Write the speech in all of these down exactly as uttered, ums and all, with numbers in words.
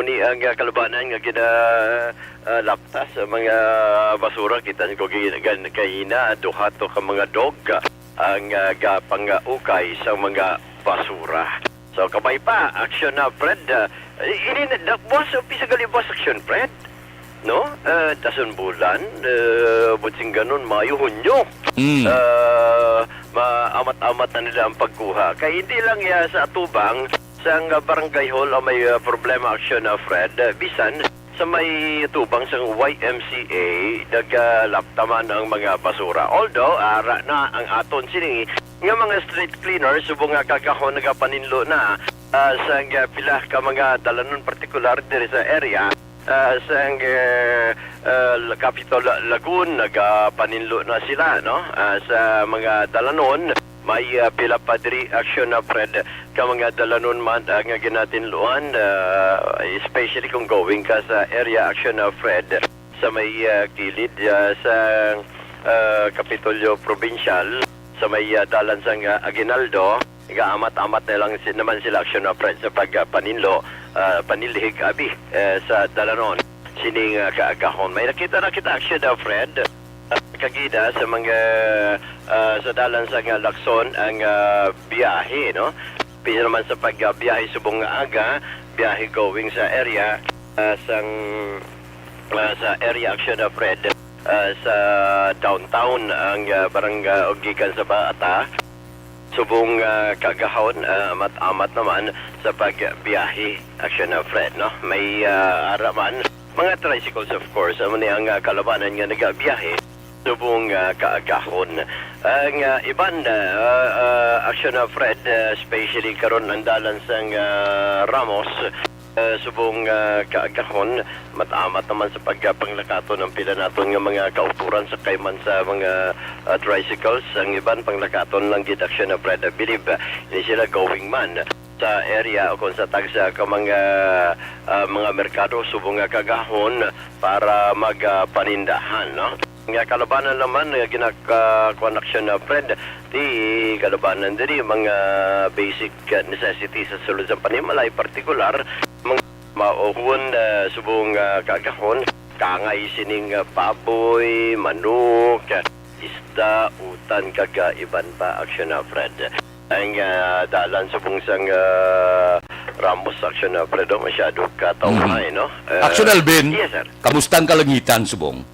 Ni ang, ah, kalubanan nga gina, ah, lapta sa mga basura, kita ko gi-, gan-, kahina, duha to ka mga dog, ah, ang, ah, gapang-ukay sa mga basura. So, kabay pa, action na, Fred. Ah, i-, ini na, da-, boss, umpisa gali, boss, action, Fred. No? Ah, dason bulan, ah, butsing ganun, Mayo, Hunyo. Mm. Ah, maamat-amat na nila ang pagkuha. Kay hindi lang ya sa atubang, sang, ah, barangay hall ang may, ah, problema, action na, Fred. Ah, bisan sa may tubang sang Y M C A, nagalaptaman ang mga basura. Although, ara na ang aton sini nga mga street cleaners, subong nga kagahon nagapaninlo na, ah, sang, ah, pila ka mga dalanon, partikular diri sa area, ah, sang, ah, ah, Capitol Lagoon, nagapaninlo na sila, no? Ah, sa mga dalanon, may, ah, pila pa diri, action na, Fred, ka mga dalanon man, ah, nga ginatinluan, ah, especially kung going ka sa area, action na, Fred, sa may, ah, kilid, ah, sa, ah, Kapitolyo Provincial, sa may, ah, dalan sang, ah, Aguinaldo. Gaamat-amat na lang si-, naman sila, action na, Fred, sa pagpaninlo, ah, panilhig abi, eh, sa dalanon sining, ah, kaagahon. May nakita na kita, action na, Fred, ah, kagina sa mga, ah, sa dalan sa nga Lacson ang, ah, biyahe, no? Pisa naman sa pagbiyahe subong nga aga, biyahe going sa area, ah, sang, ah, sa area, action na, Fred, ah, sa downtown ang, ah, barangay, o gikan sa Baata. Subong, ah, kagahon, ah, amat-amat naman sa pagbiyahe, action na, Fred, no? May, ah, ara man, mga tricycles, of course, amo ni ang, ah, kalabanan nga nagabiyahe subong, ah, kaagahon. Ang, ah, iban, ah, ah, action na, Fred, ah, especially karon ang dalan sang, ah, Ramos, ah, subong, ah, kaagahon, maamat-amat naman sa pagpanglakaton ang pila naton nga mga kauturan, sakay man sa mga, ah, tricycles. Ang iban panglakaton lang gid, action na, Fred, I believe, ah, ini sila going man sa area o kung sa tagsa ka mga, ah, mga merkado subong nga kagahon para mag, ah, panindahan, no? Nga kalabanan naman nga ginaka-, kuwan, action na, Fred, ti kalabanan diri mga basic, ah, necessities sa sulod sa panimalay, partikular mga mauhon, ah, subong, ah, kagahon, kangay sining, ah, baboy, manok, isda, utan, kag, ah, iban pa, action na, Fred. Ang, ah, dalan subong sang, ah, Ramos, action na, Fred, oh, masyado ka tawhay, Mhm. no? Ah, Action, Alvin. Yes, sir. Kamusta ang kalangitan subong?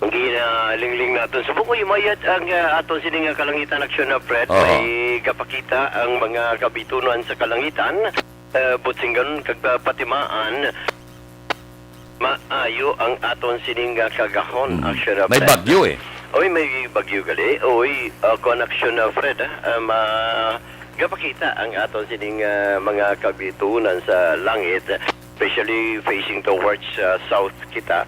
Ginalingling naton subong, uy, mayat ang, ah, aton sini nga kalangitan, action na, Fred. Oo. May gapakita ang mga kabitunan sa kalangitan, ah, butsing ganun kag, ah, patimaan. Maayo ang aton sining nga kagahon, Mm. action na, May Fred. Bagyo, eh. Oy, may bagyo gali. Oy, ah, kuwan, action na, Fred, ah. Ah, ma-, gapakita ang aton sining, ah, mga kabitunan sa langit, especially facing towards, ah, south kita.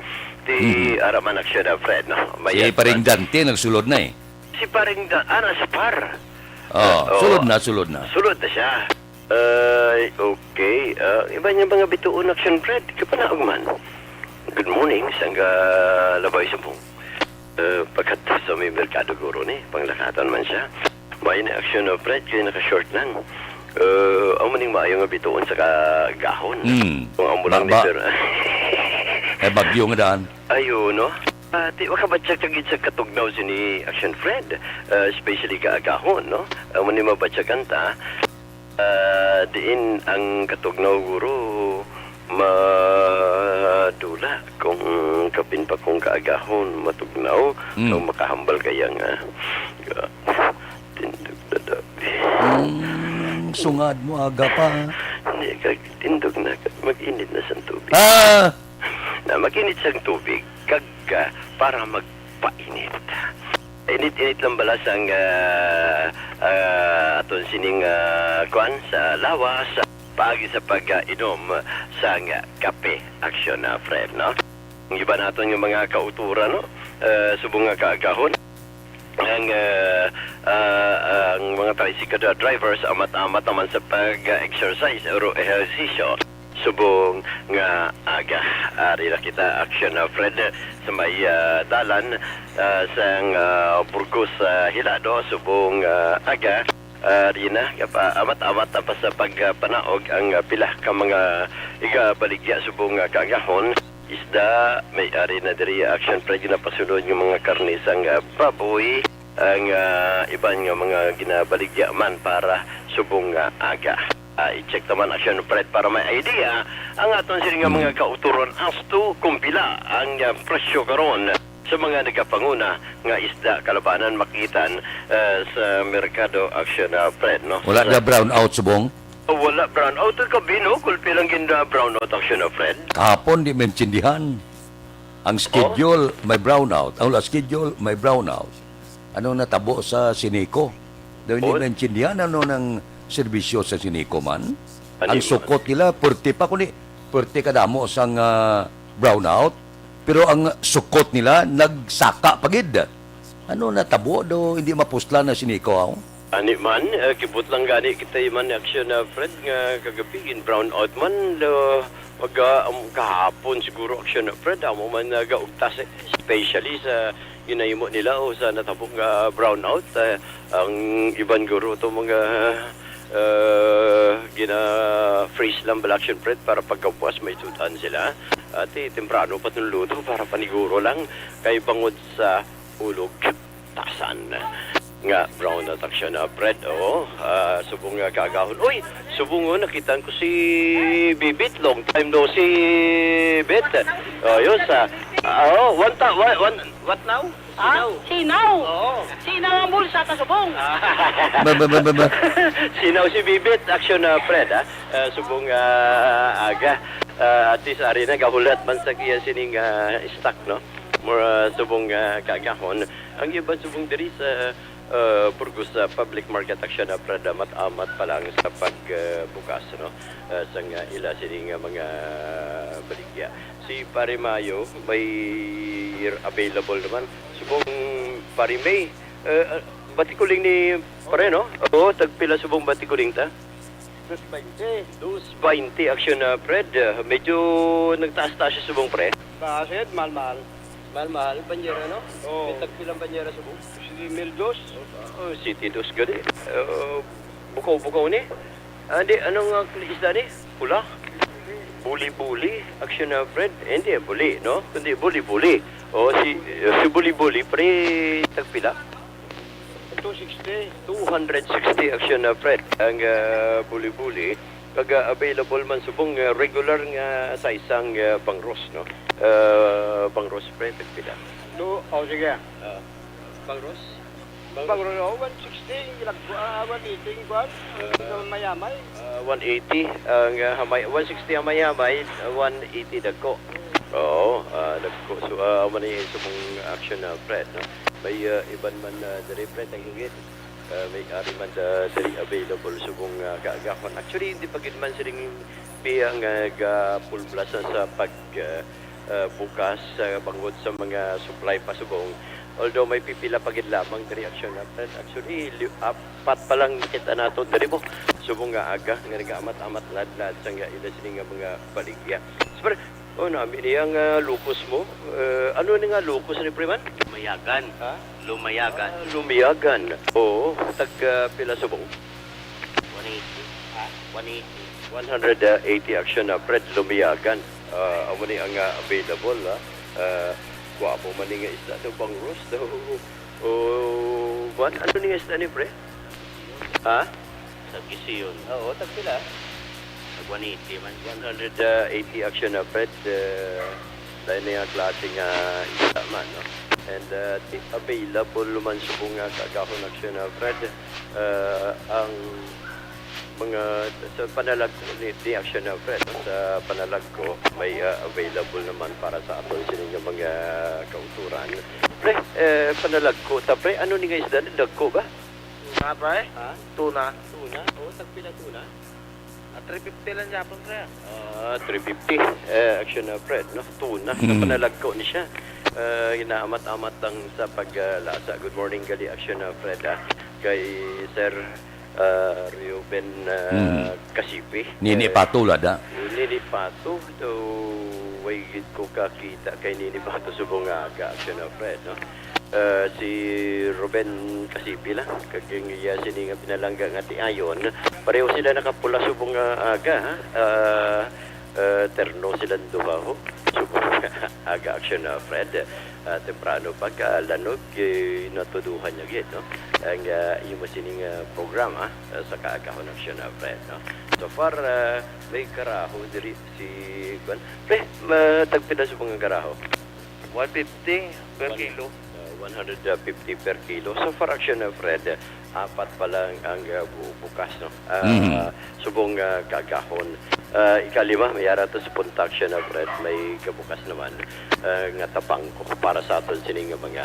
Di Mhm. ara man, action na, Fred, no? Si Mayat Paring man. Dante nagsulod na, eh. Si Paring Da-, ah, nasa par. Oh, Oo. Sulod na, sulod na. Sulod na siya. Ay, okay. Ah, iba niya mga bituon, action, Fred. Kapanaog man. Good morning, sangga Labay Sumbong. Ah, pagkadto sa may merkado guro ni, panglakatan man siya. May na action na, Fred, kaya naka-short lang. Ah, amo ning maayo nga bituon sa kagahon. Hmm. Kung amo lang Baba. ni sir. Eh, bagyo nga daan. Ayo, no? Ah, ti, makabatyag ka gid sa katugnaw sini, action, Fred. Ah, especially kaagahon, no? Amo ni mabatyagan ta. Ah, diin ang katugnaw, guro, madula kung kapin pa kung kaagahon matugnaw, Mm. kung makahambal kaya nga, ah, tindog na dabi. Mm, sungad mo aga pa. Hindi, kag tindog na, kag mag-init na sang tubig. Ah! Na mag-init sang tubig, kag, ah, para magpainit. Init-init lang bala sang, ah, ah, aton sining, ah, kuan, sa lawas, paagi sa pag-inom sang kape, action na, Fred, no? Ang iba naton nga mga kauturan, no? Ah, subong nga kaagahon, ang, ah, ah, ang mga tricycle drivers amat-amat naman sa pag-exercise o ehersisyo. Subong nga aga, ari na kita, action na, Fred, sa may, ah, dalan, ah, sang, ah, Burgos, ah, Hilado, subong, ah, aga. Ah, Rina, kapa-, amat-amat na pa sa pagpanaog ang, ah, pila ka mga igabaligya subong nga kaagahon. Isda, may ari na diri, Action Fred, ginapasunod nga mga karne sang, ah, baboy, ang, ah, iban nga mga ginabaligya man para subong nga aga. Ah, i-check naman, Action Fred, para may idea ang aton sini nga mga kauturon as to kung pila ang, ah, presyo karon sa mga nagapanguna nga isda kalabanan makitan, ah, sa merkado, Action, ah, Fred, no? Wala Sa na brown out, subong? Oh, wala brown out. Ang gabi, no? Kulpi lang gin, ah, brown out, Action, ah, Fred. Kahapon, di maintindihan. Ang schedule, may brown out. Ang wala schedule, may brown out. Ano natabo sa Sinico? Daw hindi Oh. maintindihan ano nang serbisyo sa Sinico man. Ano Ang yun? sukot nila, purti pa kundi, purti kadamo sang, ah, brown out. Pero ang sukot nila, nagsaka pa gid. Ano natabo do hindi mapuslan na Sinico, aw? Ani man, eh, kibot lang gani kita man, Action, ah, Fred, nga kagabi in brown out man, do, mag, ah, um, kahapon siguro, Action, ah, Fred, amo man nagaugtas, eh, especially sa ginahimo nila o sa natabo nga brown out, eh, ang iban guro to mga, eh, gina-freeze lang bala, Action, Fred, para pagkabuas may sudan sila. Ati, temprano pa tong luto para paniguro lang kay bangod sa ulog tasan nga brown out, Action, ah, Fred. Oo, ah, subong nga kaagahon. Uy, subong, oh, nakita ko si Bibit. Long time no see, Bit. Oh, yun sa, ah, oh, one ta-, one, one, what now? Ah, Sinaw. Sinaw. Oo. Sinaw ang bulsa ta subong. Ah. Ba, ba, ba, ba, ba. Sinaw si Bibit, Action, ah, Fred, ah. Ah, subong, ah, aga. Ah, at least, ari na, gahulat man sa iya sining, ah, stock, no? Mura subong, ah, kaagahon. Ang iban subong diri sa, ah, Burgos, ah, Public Market, Action, ah, Fred, amat-amat pa lang sa pag, ah, bukas, no? Ah, sa nga ila sini nga mga baligya. Si Pare Mayo, may available naman. Subong Pare May, ah, ah, batikuling ni Pare, no? Oo, tagpila subong batikuling ta? Dos bainte. Dos bainte, Action, ah, Fred. Ah, medyo nagtaas-taas siya subong, pre. Taas, Ed. Mahal-mahal. Mahal-mahal, banyera, no? Oo. May tagpilang banyera subong? Siyete mil dos. Oh, siyete dos gani. Ah, bukaw-bukaw ni. Ah, di, anong, ah, isda ni? Pula? Buli-buli, Action, ah, Fred. Eh, hindi, buli, no? Kundi buli-buli. Oh, si, si buli-buli, pre, tagpila? Two sixty. Two hundred sixty, Action, ah, Fred. Ang, ah, buli-buli. Pag, ah, available man subong, ah, regular nga size sang, ah, bangros, no? Ah, bangros, pre, tagpila? Do, oh, sige. Ah, bangros? Bangros, oh, one sixty, ilag-, ah, one eighty, kuwan. Ah, mayamay. Ah, one eighty ang, ah, hamay, one sixty ang mayamay, ah, one eighty dagko. Oo, ah, dagko. So, ah, amo ni subong Action, ah, Fred, no? May, ah, iban man, ah, diri, Fred, ang hingit. Ah, may ari man, ah, diri available subong, ah, kaagahon. Actually, hindi pa gid man siling biya nga ga-full blast na sa pag, ah, ah, bukas, ah, bangod sa mga supply pa subong. Although may pipila pa gid lamang diri, Action, ah, Fred. Actually, li-, apat pa lang kita nato diri mo. Subong nga aga, nga nagaamat-amat ladlad sa nga ila sini nga mga baligya. Super, oh, nami niya nga lukos mo. Eh, ano ni nga lukos ni, Preman? Lumayagan. Ha? Lumayagan. Ah, lumayagan. Oo, tag, ah, pila subong? One eighty. Ha? One eighty. One hundred eighty, Action, ah, Fred, lumayagan. Ah, amo ni ang, ah, available, ah. Ah, gwapo man ni nga isda daw, bangros daw. O, kuwan, ano ni nga isda ni, pre? Ha? Sa Quezon. Oo, tagpila? Sa one eighty man. One hundred eighty, Action, ah, Fred. Eh, dahil na yung klase nga isda man, no? And, ah, di available man subong nga kaagahon, Action, ah, Fred. Ah, ang mga, sa panalagko ni, ni Action, ah, Fred, no? Sa panalagko, may, ah, available naman para sa aton sini nga mga kauturan. Pre, eh, panalagko ta, pre, ano ni nga isda ni? Dagko ba? Tuna, pre. Ha? Tuna. Tuna? Oo, tagpila tuna? Ah, three fifty lang yapon, pre. Ah, three fifty. Eh, Action, ah, Fred, no? Tuna. Mm. Sa panalagko ni siya. Eh, inaamat-amat lang sa paglasa. Good morning, gali, Action, ah, Fred, ah. Kay Sir, ah, Reuben, ah, Mm. Kasipi. Nini Eh, Pato, lada. Nini Pato, do, way gid ko kakita kay Nini Pato subong nga aga, Action, ah, Fred, no? Ah, si Ruben Casipi lang, kag ang iya sini nga pinalangga nga tiayon. Pareho sila nakapula subong nga aga, ha? Ah, ah, terno silang duha, ho. Subong nga aga, Action, ah, Fred. Ah, temprano pa, kalanog, eh, natuduhan niya gid, no? Ang, ah, imo sining, ah, programa, ah, sa kaagahon, Action, ah, Fred, no? So far, ah, may karaho diri si, kuwan. Pre, ma-, tagpila subong nga karaho? One fifty per One, kilo. Uh, one hundred fifty per kilo. So far, Action, uh, Fred, uh, apat pa lang ang, uh, bu-, bukas, no? Uh, Mhm. Subong, uh, kaagahon. Uh, ikalima, may ara to sa punta, Action, uh, Fred, may kabukas naman, uh, nga tabangko para sa aton sini nga mga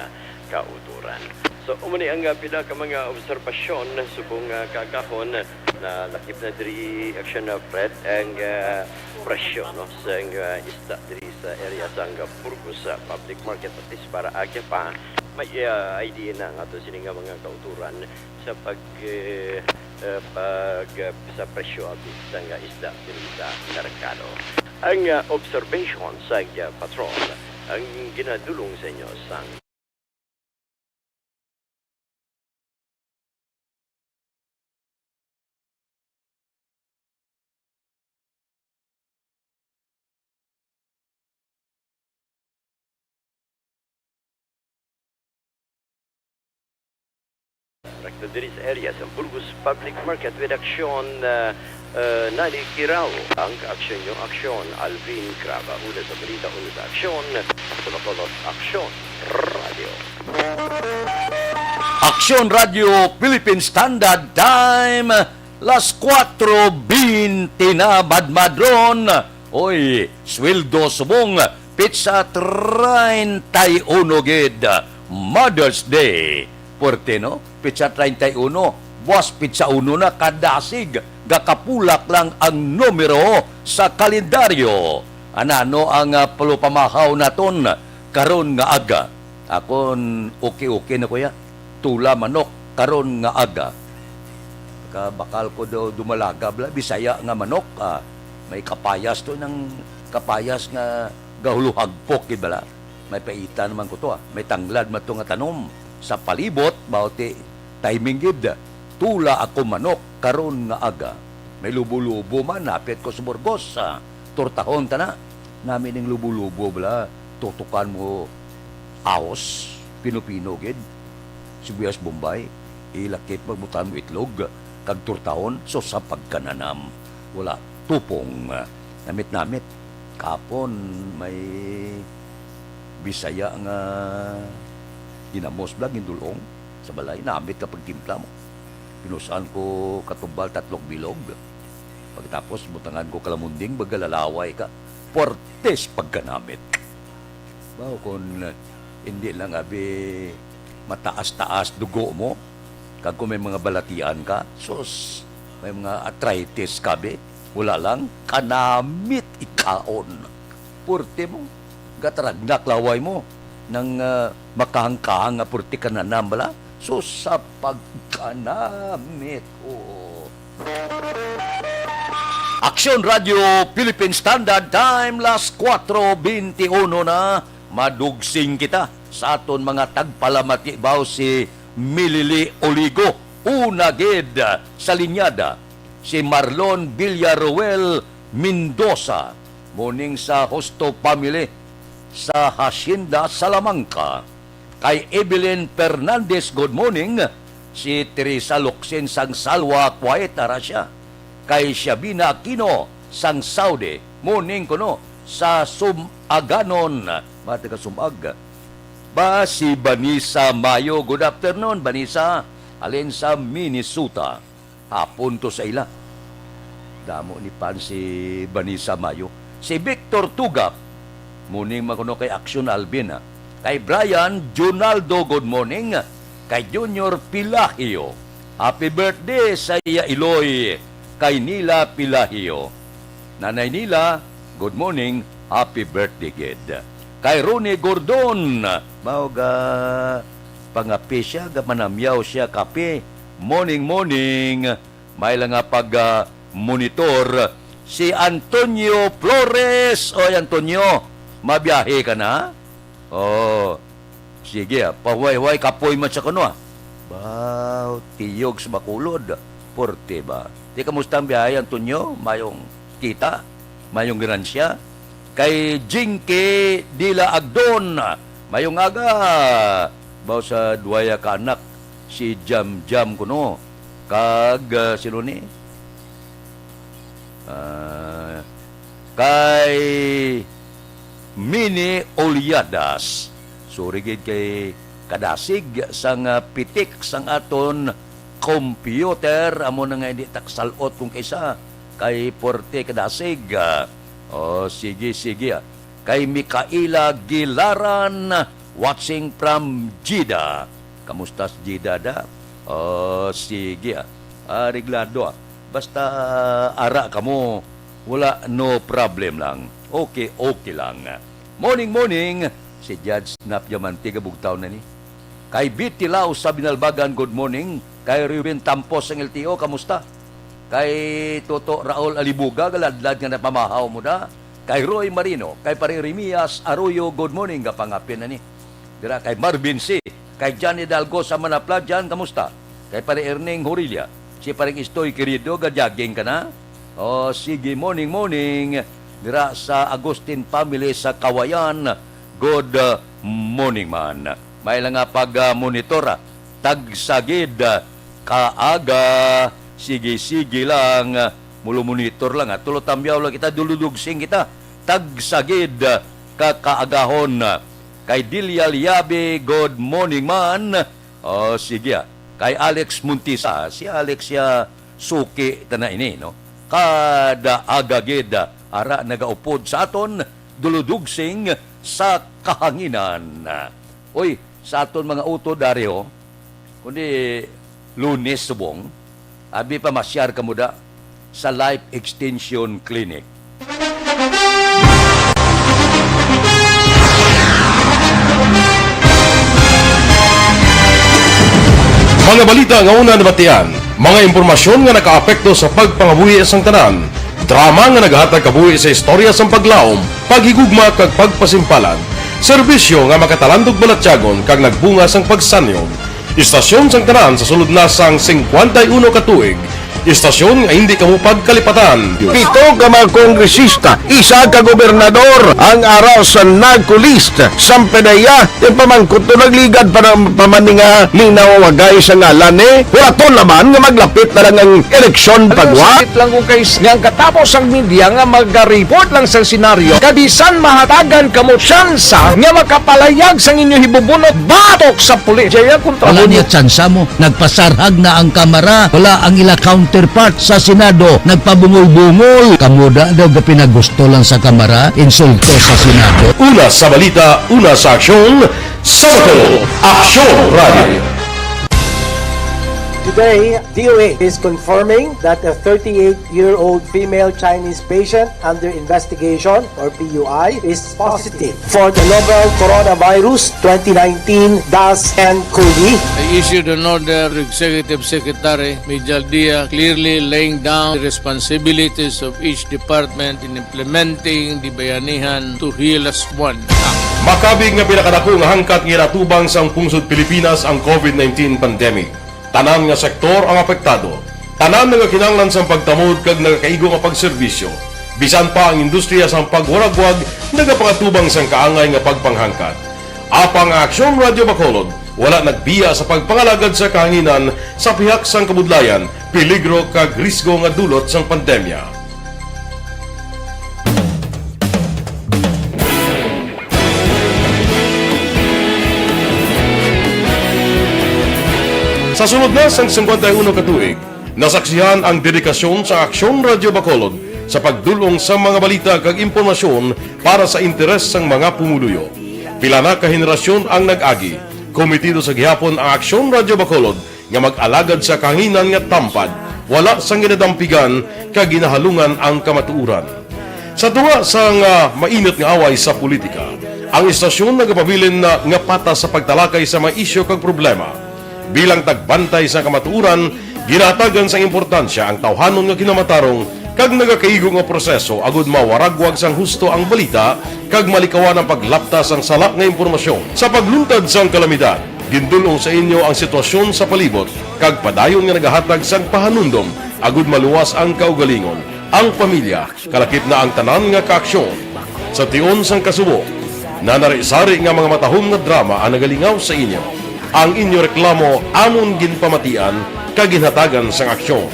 kauturan. So, amo ni ang, uh, pila ka mga obserbasyon subong, uh, kaagahon. Nalakip na diri, Action, uh, Fred, ang, uh, presyo, no, sang, uh, isda diri sa area sang Burgos, uh, Public Market, at least para agya pa, may, uh, idea na nga to sini nga mga kauturan sa pag, eh, uh, pag, uh, sa presyo abi sang, uh, isda diri sa merkado. Ang, uh, observation sang, uh, patrol ang ginadulong sa inyo sang Rekta diri sa area sa Burgos Public Market with Action, uh, uh, Nani Kirao. Ang kaaksyon nyo, Action Alvin Craba. Una sa balita, una sa aksyon, sa Bacolod, Action Radio. Aksyon Radio Philippine Standard Time, las kuwatro bente na madmadron. Oy, sweldo subong, pitsa treinta y uno gid, Mother's Day. Puwerte, no? Pitsa treinta y uno, buwas pitsa uno na, kadasig, gakapulak lang ang numero sa kalendaryo. Anano ang, ah, pulupamahaw naton karon nga aga? Akon okay-okay na, kuya. Tula manok karon nga aga. Kabakal ko daw dumalaga bala, Bisaya nga manok, ah, may kapayas to, nang kapayas nga gahuluhagpok gid bala. May paita naman ko to, ah. May tanglad man to nga tanom sa palibot, mao ti timing gid. Tula ako manok karon nga aga. May lubo-lubo man, hapit ko sa Burgos, ah. Tortahon ta na. Nami ning lubo-lubo bala, tutukan mo ahos, pino-pino gid, sibuyas Bombay, ilakip, magbutan mo itlog, kag turtahon, so sa pagkananam, wala tupong, ah, namit-namit. Kapon, may Bisaya nga ginamos bala, gindulong sa balay, namit ka pagtimpla mo. Pinusan ko katumbal tatlong bilog. Pagkatapos, butangan ko kalamunding, baga lalaway ka. Puertes pagkanamit. Bawo kon hindi lang abi mataas-taas dugo mo, kag kung may mga balatian ka, sus, may mga arthritis ka, be. Wala lang, kanamit ikaon. Puerte mo, gataragnak laway mo, nang, ah, makahangkahang nga puerte ka nanam bala. Sus, sa pagkanamit, oo. Aksyon Radio Philippine Standard Time, las kuwatro bente uno na. Madugsing kita sa aton mga tagpalamati, baw si Milili Oligo, una gid sa linyada, si Marlon Villaruel Mendoza, muning sa Justo family sa Hacienda Salamanca. Kay Evelyn Fernandez, good morning. Si Teresa Locsin sang Salwa, quiet ara siya. Kay Shabina Aquino sang Saudi, morning kuno sa Sumaganon. Mga taga Sumag. Ba si Vanessa Mayo, good afternoon, Vanessa. Alin sa Minnesota. Hapon to sa ila. Damo ni fan si Vanessa Mayo. Si Victor Tugap, muning makuno kay Action Alvin, ha. Kay Brian Junaldo, good morning. Kay Junior Pilahio, happy birthday sa iya iloy kay Nila Pilahio. Nanay Nila, good morning, happy birthday gid. Kay Ronnie Gordon, mao ga pangape siya, ga manamyaw siya kape. Morning, morning. May lang nga pag, ah, monitor si Antonio Flores. Oy, Antonio, mabiyahe ka na? Oh. Sige, ah, pahuway-huway, kapoy man sa kuno, ah. Baw, tiyog sa Bacolod. Porte ba? Di, kamusta ang biyahe, Antonio? Mayong kita? Mayong ganansya? Kay Jinky Dila Agdon, mayong aga. Baw sa duwaya ka anak, si Jam Jam kuno. Kag, ah, sino ni? Ah, kay Mini Olyadas. Sorry gid kay kadasig sang, ah, pitik sang aton computer. Amo na nga hindi taksalot kung kaysa kay porte kadasig. Ah, oh, sige, sige, ah. Kay Mikaela Gilaran, watching from Jeddah. Kamusta si Jeddah, da? Oh, sige, ah. Areglado, ah. Basta, ah, ara kamo, wala, no problem lang. Okay, okay lang. Morning, morning. Si Judge Nap Diamante, kabugtaw na ni. Kay Betty Lau sa Binalbagan, good morning. Kay Ruben Tampos sang L T O, kamusta? Kay Toto Raul Alibuga, galadlad nga napamahaw mo na. Kay Roy Marino, kay Pare Remias Arroyo, good morning, gapangapin na ni. Dira kay Marvin C, kay John Hidalgo sa Manapla, John, kamusta? Kay Pare Erning Horilla, si Pare Istoy Querido, ga-jogging ka na? Oh, sige, morning, morning. Dira sa Agustin family sa Kawayan, good, uh, morning man. May lang nga pag, uh, monitor, ah. Tagsagid, ah, kaaga. Sige, sige lang, ah. Mulo monitor lang, ah. Tulo tambyaw lang kita, duludugsing kita. Tagsagid, ah, ka kaagahon, ah. Kay Delia Liabe, good morning man. Oh, sige, ah. Kay Alex Montisa, si Alex ya suki ta na ini, no? Kada aga gid, ah, ara nagaupod sa aton, duludugsing sa kahanginan. Uy, sa aton mga utod, Dario, kundi Lunes subong, abi pamasyar kamo da sa Life Extension Clinic. Mga balita nga una nabatian, mga impormasyon nga nakaapekto sa pagpangabuhi sang tanan, drama nga nagahatag kabuhi sa istorya sang paglaom, paghigugma kag pagpasimpalan, serbisyo nga makatalandog balatyagon kag nagbunga sang pagsanyog. Istasyon sang tanan sa sulod na sang singkwenta y uno ka tuig. Istasyon nga hindi kamo pagkalipatan. Pito ka mga kongresista, isa ka gobernador ang ara sa NAGCO list. Sampanaya, yung pamangkot to nagligad pa ng pamaninga ni nawawagay sa ngalan ni. Wala to naman nga maglapit na lang ang eleksyon pagwa. Sakit lang kung kay nga ang katapos ang media nga magariport lang sa senaryo, kabisan mahatagan kamo tsansa nga makapalayag sang inyo hibubunot batok sa pulis. Jaya kontra Wala mo. Niya tsansa mo. Nagpasarhag na ang Kamara. Wala ang ila counterpart sa Senado. Nagpabungol-bungol. Kamo da daw gapinagusto lang sa Kamara. Insulto sa Senado. Una sa balita, una sa aksyon, sa Bacolod, Aksyon Radio. Today, D O H is confirming that a thirty-eight-year-old female Chinese patient under investigation, or P U I, is positive for the novel coronavirus twenty nineteen dash N cov. I issued an order to Executive Secretary Mijal Dia, clearly laying down the responsibilities of each department in implementing the Bayanihan to Heal as One Act. Makabig nga pinakadako nga hangkat nga ginatubang sang pungsod Pilipinas ang COVID nineteen pandemic. Tanan nga sektor ang apektado. Tanan nagakinahanglan sang pagtamod kag nagakaigo nga pagserbisyo. Bisan pa ang industriya sang pagwaragwag nagapangatubang sang kaangay nga pagpanghangkat. Apang ang Aksyon Radio Bacolod wala nagbiya sa pagpangalagad sa kahanginan sa pihak sang kabudlayan, peligro kag risgo nga dulot sang pandemya. Sa sulod na sang singkwenta y uno ka tuig, nasaksihan ang dedikasyon sa Aksyon Radio Bacolod sa pagdul-ong sa mga balita kag impormasyon para sa interes sang mga pumuluyo. Pila na ka henerasyon ang nag-agi. Komitido sa gihapon ang Aksyon Radio Bacolod nga mag-alagad sa kahanginan nga tampad, wala sang ginadampigan kag ginahalungan ang kamatuoran. Sa tunga sang, ah, mainit nga away sa politika, ang istasyon nagapabilin na nga patas sa pagtalakay sa mga isyu kag problema. Bilang tagbantay sa kamatuoran, ginahatagan sang importansya ang tawhanon nga kinamatarong kag nagakaigo nga proseso agud mawaragwag sang husto ang balita kag malikawan ang paglapta sang sala nga impormasyon. Sa pagluntad sang kalamidad, gindul-ong sa inyo ang sitwasyon sa palibot kag padayon nga nagahatag sang pahanumdom agud maluwas ang kaugalingon, ang pamilya, kalakip na ang tanan nga kaaksyon. Sa tion sang kasubo, nanari-sari nga mga matahom nga drama ang nagalingaw sa inyo. Ang inyo reklamo amon ginpamatian kag ginhatagan sang aksyon.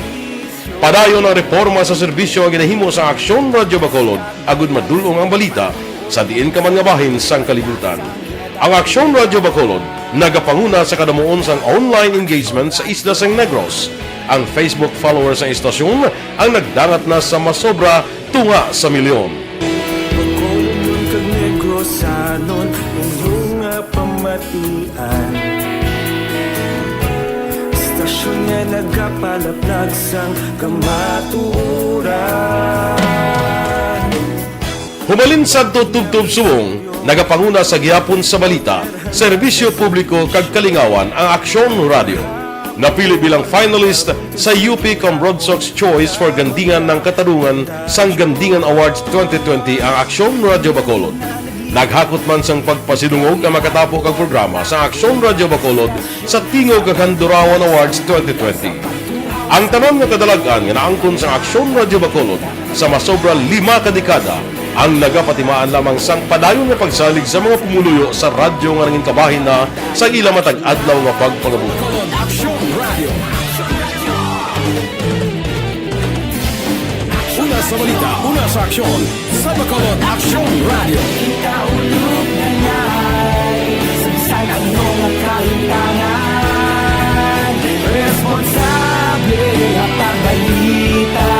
Padayon ang reporma sa serbisyo nga ginahimo sang Aksyon Radyo Bacolod agud madul-ong ang balita sa diin ka man nga bahin sang kalibutan. Ang Aksyon Radyo Bacolod nagapanguna sa kadamuon sang online engagement sa isla sang Negros. Ang Facebook followers sang istasyon ang nagdangat na sa masobra tunga sa milyon. Bacolod kag Negrosanon, inyo nga pamatian. Istasyon nga nagapalaplag sang kamatuoran. Humalin sadto tubtob subong, nagapanguna sa gihapon sa balita, serbisyo publiko kag kalingawan ang Aksyon Radyo. Napili bilang finalist sa U P Cambronsox Choice for Gandingan ng Katarungan sang Gandingan Awards twenty twenty ang Aksyon Radyo Bacolod. Naghakot man sang pagpasidungog ang makatapo kag programa sa Aksyon Radyo Bacolod sa Tingog kag Handurawan Awards twenty twenty. Ang tanan nga kadalag-an nga naangkon sang Aksyon Radyo Bacolod sa masobra lima ka dekada ang nagapatimaan lamang sang padayon nga pagsalig sa mga pumuluyo sa radyo nga nangin kabahin na sa ila matag adlaw nga pagpangabuhi. Aksyon Radio. Una sa balita, una sa aksyon, sa Bacolod Aksyon Radio. Kaulog na ngay, sa bisan ano nga kahimtangan, responsable nga pagbalita,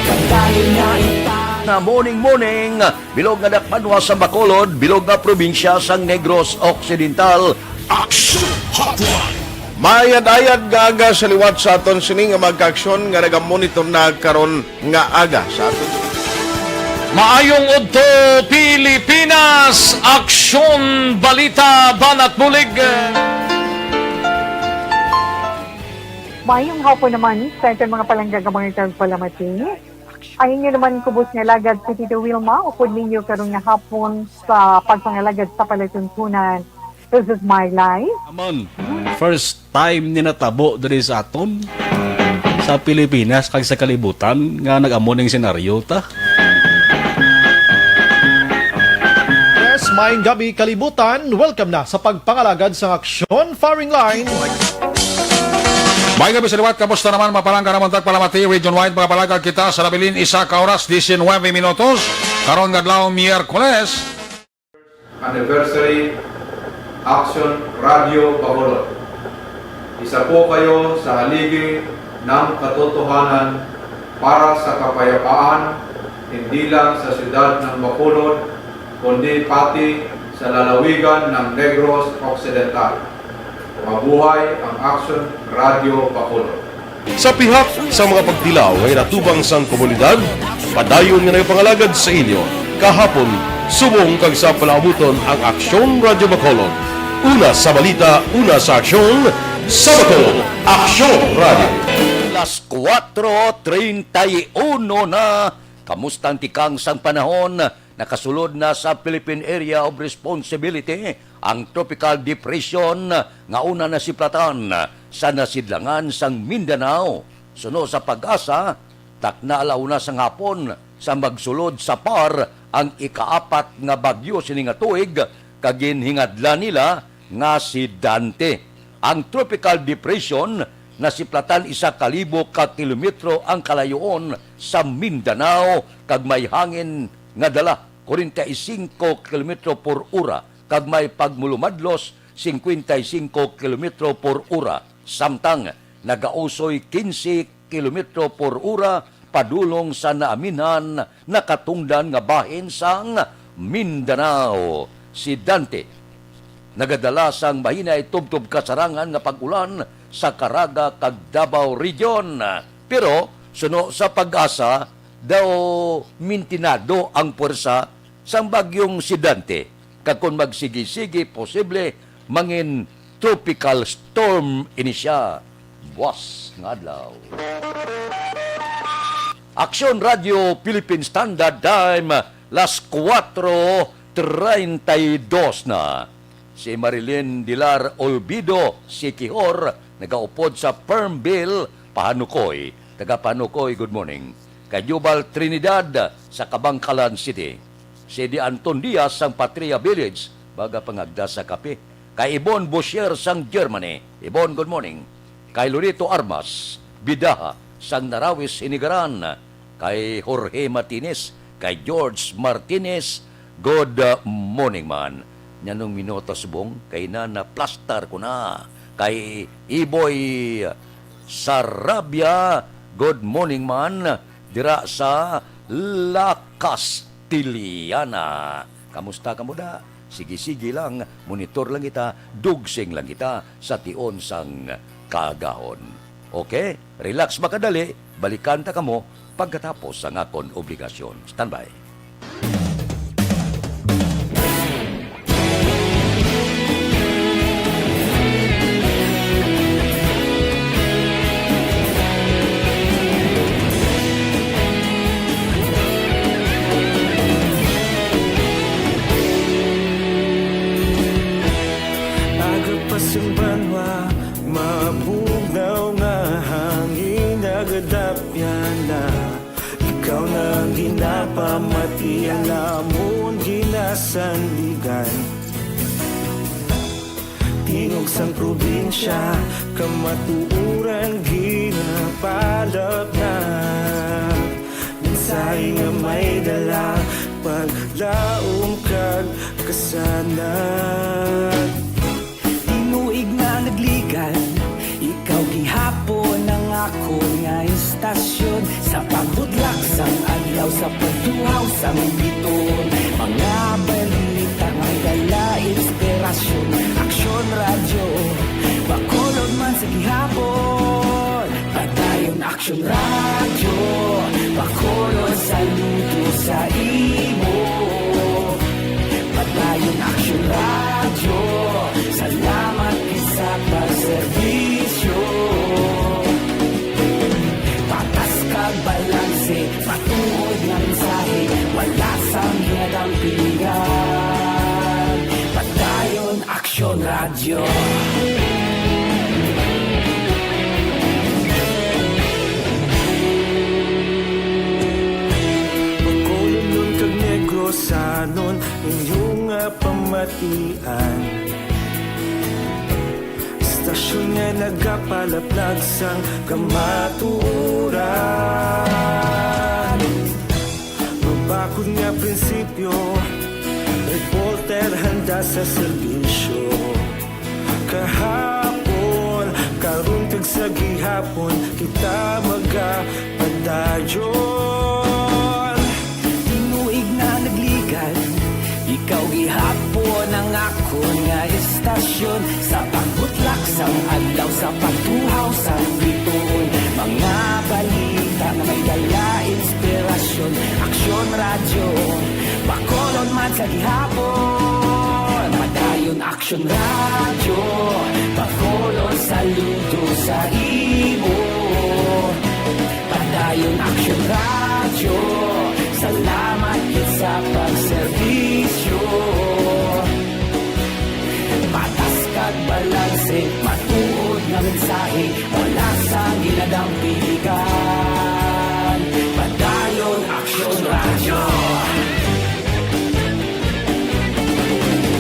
kadali na ita. Na morning, morning, bilog nga dakbanwa sa Bacolod, bilog nga probinsya sang Negros Occidental. Action Hotline! Mayad-ayad nga aga sa liwat sa aton sini nga mga kaaksyon nga nagamonitor na karon nga aga sa aton. Maayong udto, Pilipinas! Aksyon, balita, banat bulig. Maayong hapon naman sa aton mga palangga nga mga tagpalamati. Ang inyo naman kubos nga alagad si Tito Wilma, upod ninyo karon nga hapon sa pagpangalagad sa palatuntunan. This is my life. Amon, first time ni natabo diri sa aton, sa Pilipinas kag sa kalibutan nga nag-amo ning senaryo ta. Yes, maayong gabi kalibutan. Welcome na sa pagpangalagad sang aksyon firing line. May gabi sa liwat, kamusta naman, mga palangga namon tagpalamati, region-wide, mga palangga kita sa nabilin, isa ka oras, diecinuebe minutos, karon nga adlaw, Miyerkules. Anniversary Action Radio Bacolod. Isa po kayo sa haligi ng katotohanan para sa kapayapaan, hindi lang sa siyudad ng Bacolod, kundi pati sa lalawigan ng Negros Occidental. Mabuhay ang Action Radio Bacolod. Sa pihak sa mga pagtilaw nga ginatubang sang komunidad, padayon nga nagapangalagad sa inyo kahapon, subong kag sa palaabuton ang Aksyon Radyo Bacolod. Una sa balita, una sa aksyon, sa Bacolod, Aksyon Radyo. Las kuwatro treinta y uno na. Kamusta ang tikang sang panahon? Nakasulod na sa Philippine Area of Responsibility ang Tropical Depression nga una nasiplatan sa nasidlangan sang Mindanao. Suno sa PAGASA, takna ala una sang hapon sa magsulod sa PAR ang ikaapat nga bagyo sini nga tuig, kag ginhingadlan nila nga si Dante. Ang Tropical Depression nasiplatan isa ka libo ka kilometro ang kalayoon sa Mindanao, kag may hangin nga dala, kwarenta y singko kilometro por ora, kag may pagmulumadlos, singkwenta y singko kilometro por ora, samtang nagausoy quince kilometro por ora padulong sa naaminhan nakatungdan nga bahin sang Mindanao. Si Dante nagadala sang mahinay tubtob kasarangan nga pag-ulan sa Caraga kag Davao Region. Pero suno sa PAGASA, daw mintinado ang puwersa sang bagyong si Dante, kag kon magsigi-sigi, posible mangin tropical storm ini sia buas nga adlaw. Aksyon Radio Philippine Standard Time, las kuwatro treinta y dos na. Si Marilyn Dilar Olvido Siquijor nagaupod sa Fernville, Pahanukoy. Taga Pahanukoy, good morning. Kay Jubal Trinidad sa Kabankalan City. Si Di Anton Diaz sang Patria Village, baga pangagda sa kape. Kay Ibon Boshier sang Germany. Ibon, good morning. Kay Lorito Armas Bidaha sang Narawis, Hinigaran. Kay Jorge Martinez, kay George Martinez, good, uh, morning man. Nyanong minuto subong kay na naplastar ko na. Kay Iboy Sarabia, good morning man. Dira sa La Castellana. Kamusta kamo da? Sige-sige lang, monitor lang kita, dugsing lang kita sa tion sang kaagahon. Okay? Relax ba kadali, balikan ta kamo pagkatapos sang akon obligasyon. Standby. Aga pa sang banwa, mabugnaw nga hangin nagadapyan na. Ikaw na ang ginapamati, ang amon ginasandigan. Tingog sang probinsya, kamatuoran ginapalapnag. Mensahe nga may dala, paglaom kag kasanag. Tinuig nga nagligan, ikaw gihapon ang akon nga istasyon. Sa pagbudlak sang adlaw, sa pagtuhaw sang biton, mga balita nga dala inspirasyon. Aksyon Radyo Bacolod man sa gihapon. Padayon Aksyon Radyo Bacolod, saludo sa imo. Padayon Aksyon Radyo, salamat gid sa pagserbisyo. Patas kag balanse, matuod nga mensahe, wala sang ginadampigan. Padayon Aksyon Radyo. Bacolodnon kag Negrosanon, inyo nga pamatian. Istasyon nga nagapalaplag sang kamatuoran. Mabakod nga prinsipyo, reporter handa sa serbisyo. Kahapon, karon, kag sa gihapon, kita magapadayon. Tinuig nga nagligan, ikaw gihapon ang akon nga istasyon. Sa pagbutlak sang adlaw, sa pagtuhaw sang bituon, mga balita nga may dala inspirasyon. Aksyon Radyo Bacolod man sa gihapon. Padayon Aksyon Radyo Bacolod, saludo sa imo. Padayon Aksyon Radyo, salamat gid sa pagserbisyo. Patas kag balanse, matuod nga mensahe, wala sang ginadampigan. Padayon Aksyon Radyo.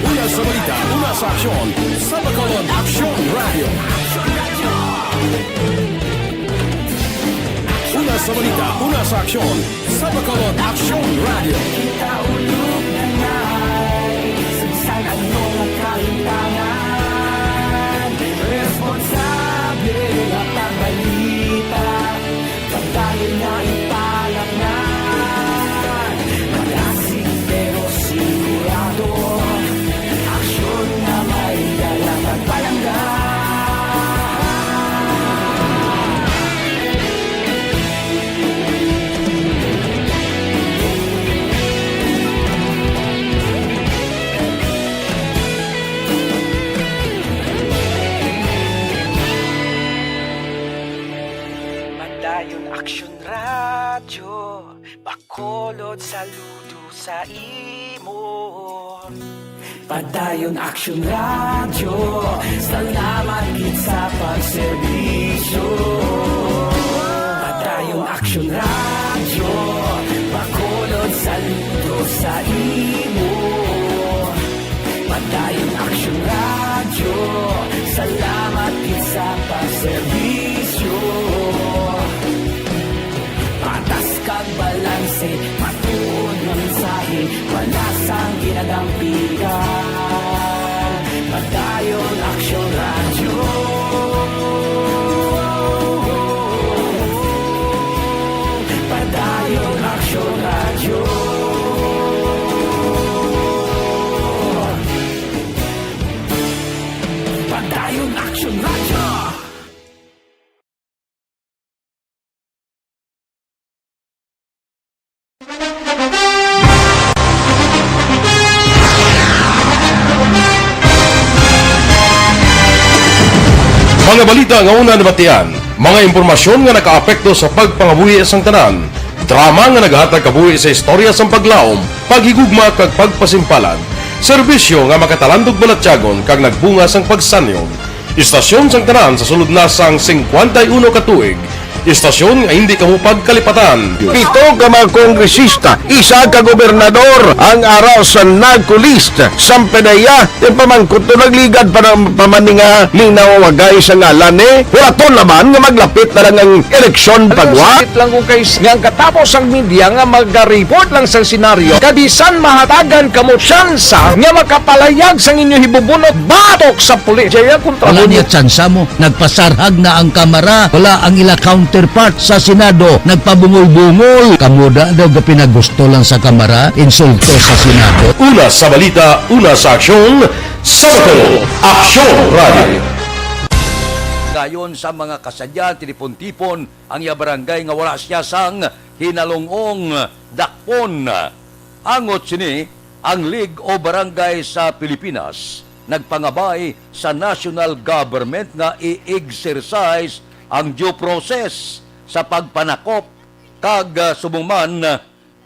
Una sa balita, una sa aksyon, sa Bacolod Aksyon Radyo. Una sa balita, una sa aksyon, sa Bacolod Aksyon Radyo. Kita ulog na na'y sa bisan ano nga kahimtangan. Responsable nga pagbalita, pagdayon nga ipalapnan. Malasig pero sigurado, aksyon nga may dala kag palangga. Saludo sa imo. Padayon Aksyon Radyo, salamat gid sa pagserbisyo. Padayon Aksyon Radyo, Bacolod, saludo sa imo. Padayon Aksyon Radyo, salamat gid sa pagserbisyo. Patas kag balanse, matuod nga mensahe, wala sang ginadampigan. Padayon Aksyon Radyo. Padayon Aksyon Radyo. Padayon Aksyon Radyo. Mga balita nga una nabatian, mga impormasyon nga nakaapekto sa pagpangabuhi sang tanan, drama nga nagahatag kabuhi sa istorya sang paglaom, paghigugma kag pagpasimpalan, serbisyo nga makatalandog balatyagon kag nagbunga sang pagsanyog. Istasyon sang tanan sa sulod na sang singkwenta y uno ka tuig. Istasyon nga hindi kamo pagkalipatan. Pito ka mga kongresista, isa ka gobernador ang ara sa NARCO list. Sampanaya, ti pamangkot to nagligad pa na, pa man ni nga linaw wagay sa ngalan ni. Hulaton naman nga maglapit na lang ang eleksyon pagwa. Sakit lang kung kay nga ang katapos ang media nga magareport lang sa senaryo, kabisan mahatagan kamo tsansa nga makapalayag sang inyo hibubunot batok sa pulis. Jaya kontra Wala mo. Niya tsansa mo. Nagpasarhag na ang Kamara. Wala ang ila counterpart sa Senado. Nagpabungol-bungol. Kamo da daw gapinagusto lang sa Kamara. Insulto sa Senado. Una sa balita, una sa aksyon, sa Bacolod, Aksyon Radio. Gayon sa mga kasadyan, tinipon-tipon ang iya barangay nga wala siya sang hinalong-ong dakpon. Angot sini, ang League of Barangay sa Pilipinas nagpangabay sa national government nga i-exercise ang due process sa pagpanakop kag, ah, subong man,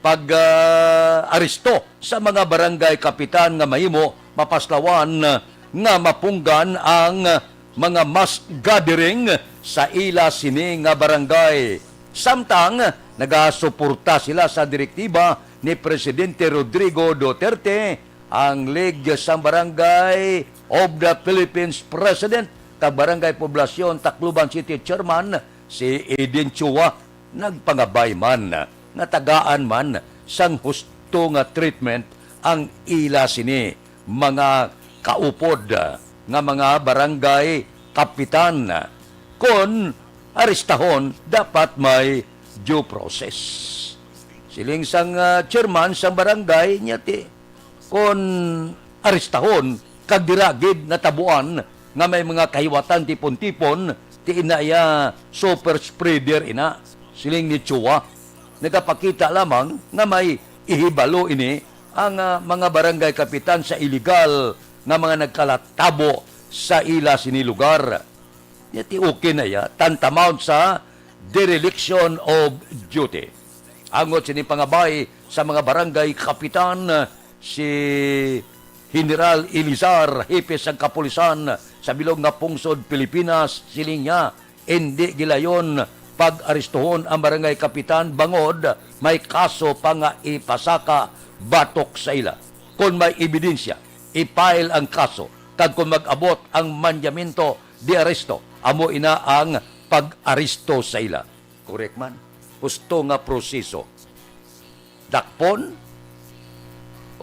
pag, ah, aresto sa mga barangay kapitan nga mahimo mapaslawan, ah, nga mapunggan ang, ah, mga mass gathering sa ila sini nga barangay. Samtang nagasuporta sila sa direktiba ni Presidente Rodrigo Duterte, ang League sang Barangay of the Philippines President kag Barangay Poblacion Tacloban City Chairman si Eden Chua nagpangabay man nga tagaan man sang husto nga treatment ang ila sini mga kaupod nga mga barangay kapitan. Kon arestahon, dapat may due process. Siling sang, ah, chairman sang barangay niya ti, kon arestahon kag dira gid natabuan nga may mga kahiwatan tipon-tipon, ti ina iya super spreader ina, siling ni Chua. Nagapakita lamang nga may ihibalo ini ang, ah, mga barangay kapitan sa iligal nga mga nagkalatabo sa ila sini lugar. Yati okay na ya, tantamount sa dereliction of duty. Angot sini pangabay sa mga barangay kapitan, si General Elizar, hepe sang kapulisan sa bilog nga pungsod Pilipinas, siling niya, indi gilayon pag-aristohon ang barangay kapitan bangod may kaso pa nga ipasaka batok sa ila. Kon may ebidensya, i-file ang kaso, kag kon mag-abot ang mandamiento de arresto, amo ina ang pag-aresto sa ila. Correct man. Husto nga proseso. Dakpon?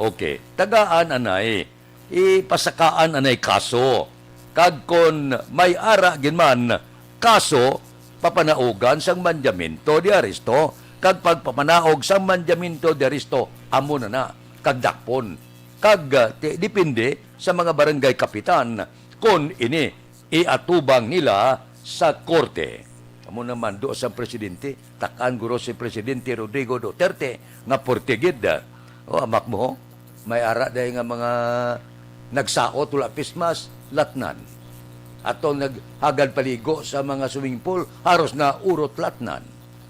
Okay. Tagaan anay. Ipasakaan anay kaso. Kag kon may ara gid man kaso, papanaugan sang mandamiento de arresto. Kag pagpapanaog sang mandamiento de arresto, amo na na. Kag dakpon. Kag, ah, ti-, depende sa mga barangay kapitan kon ini iatubang nila sa korte. Amo naman, do sa presidente, tak-an guro si Presidente Rodrigo Duterte nga porte gid. O, amak mo, may ara day nga mga nagsaot, wala pismas, latnan. Ato naghagad paligo sa mga swimming pool, haros na urot latnan.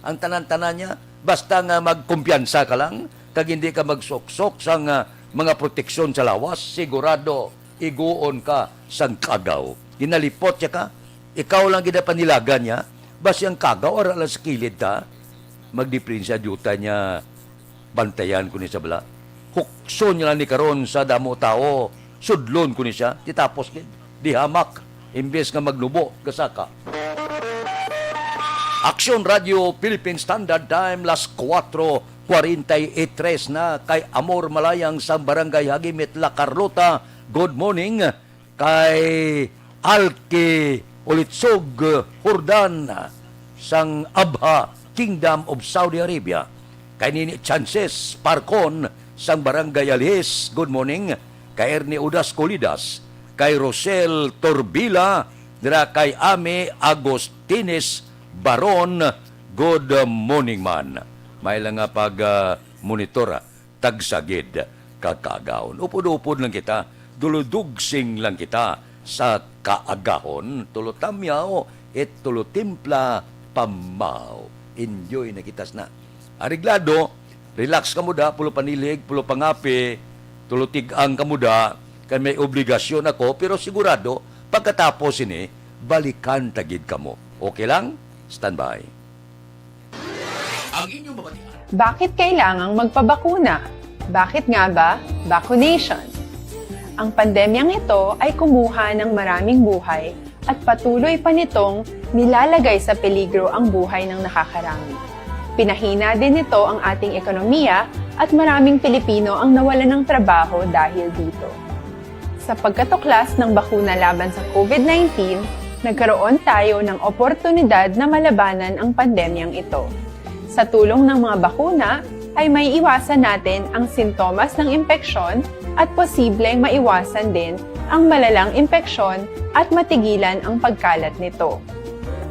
Ang tanan-tanan niya, basta nga magkumpiyansa ka lang, kag hindi ka magsuksok sang, ah, mga proteksyon sa lawas, sigurado iguon ka sang kagaw. Ginalipot siya ka, ikaw lang gid ang panilagan niya. Basi ang kagaw ara lang sa kilid ta. Magdiperensya diuta niya, bantayan ko ni sa bala. Hukson niya lang ni karon sa damo tawo, sudlon ko ni siya, titapos gid. Dihamak, imbes nga magnubo, gasaka. Aksyon Radio Philippine Standard Time, las kuwatro kwarenta y tres na. Kay Amor Malayang sang Barangay Hagimit, La Carlota, good morning. Kay Alki Ulitsog Jordan sang Abha, Kingdom of Saudi Arabia. Kay Nini Chances Parcon sang Barangay Alihis, good morning. Kay Ernie Udas Colidas, kay Rosel Torbila, dira kay Ami Agustines Baron, good morning man. May lang nga pag, ah, monitor, ah, tagsa gid ka kaagahon. Upod-upod lang kita, duludugsing lang kita sa kaagahon, tulo tamyaw, it tulo timpla pamahaw. Enjoy na kita sna. Areglado, relax kamo da, pulo panilhig, pulo pangapi, tulo tig-ang kamo da, kay may obligasyon ako, pero sigurado, pagkatapos ini, balikan ta gid kamo. Okay lang? Standby. Ang inyong mabatian. Bakit kailangang magpabakuna? Bakit nga ba vaccination? Ang pandemyang ito ay kumuha ng maraming buhay at patuloy pa nitong nilalagay sa peligro ang buhay ng nakakarami. Pinahina din nito ang ating ekonomiya at maraming Pilipino ang nawalan ng trabaho dahil dito. Sa pagkatuklas ng bakuna laban sa COVID nineteen, nagkaroon tayo ng oportunidad na malabanan ang pandemyang ito. Sa tulong ng mga bakuna, ay maiiwasan natin ang sintomas ng impeksyon at posibleng maiwasan din ang malalang impeksyon at matigilan ang pagkalat nito.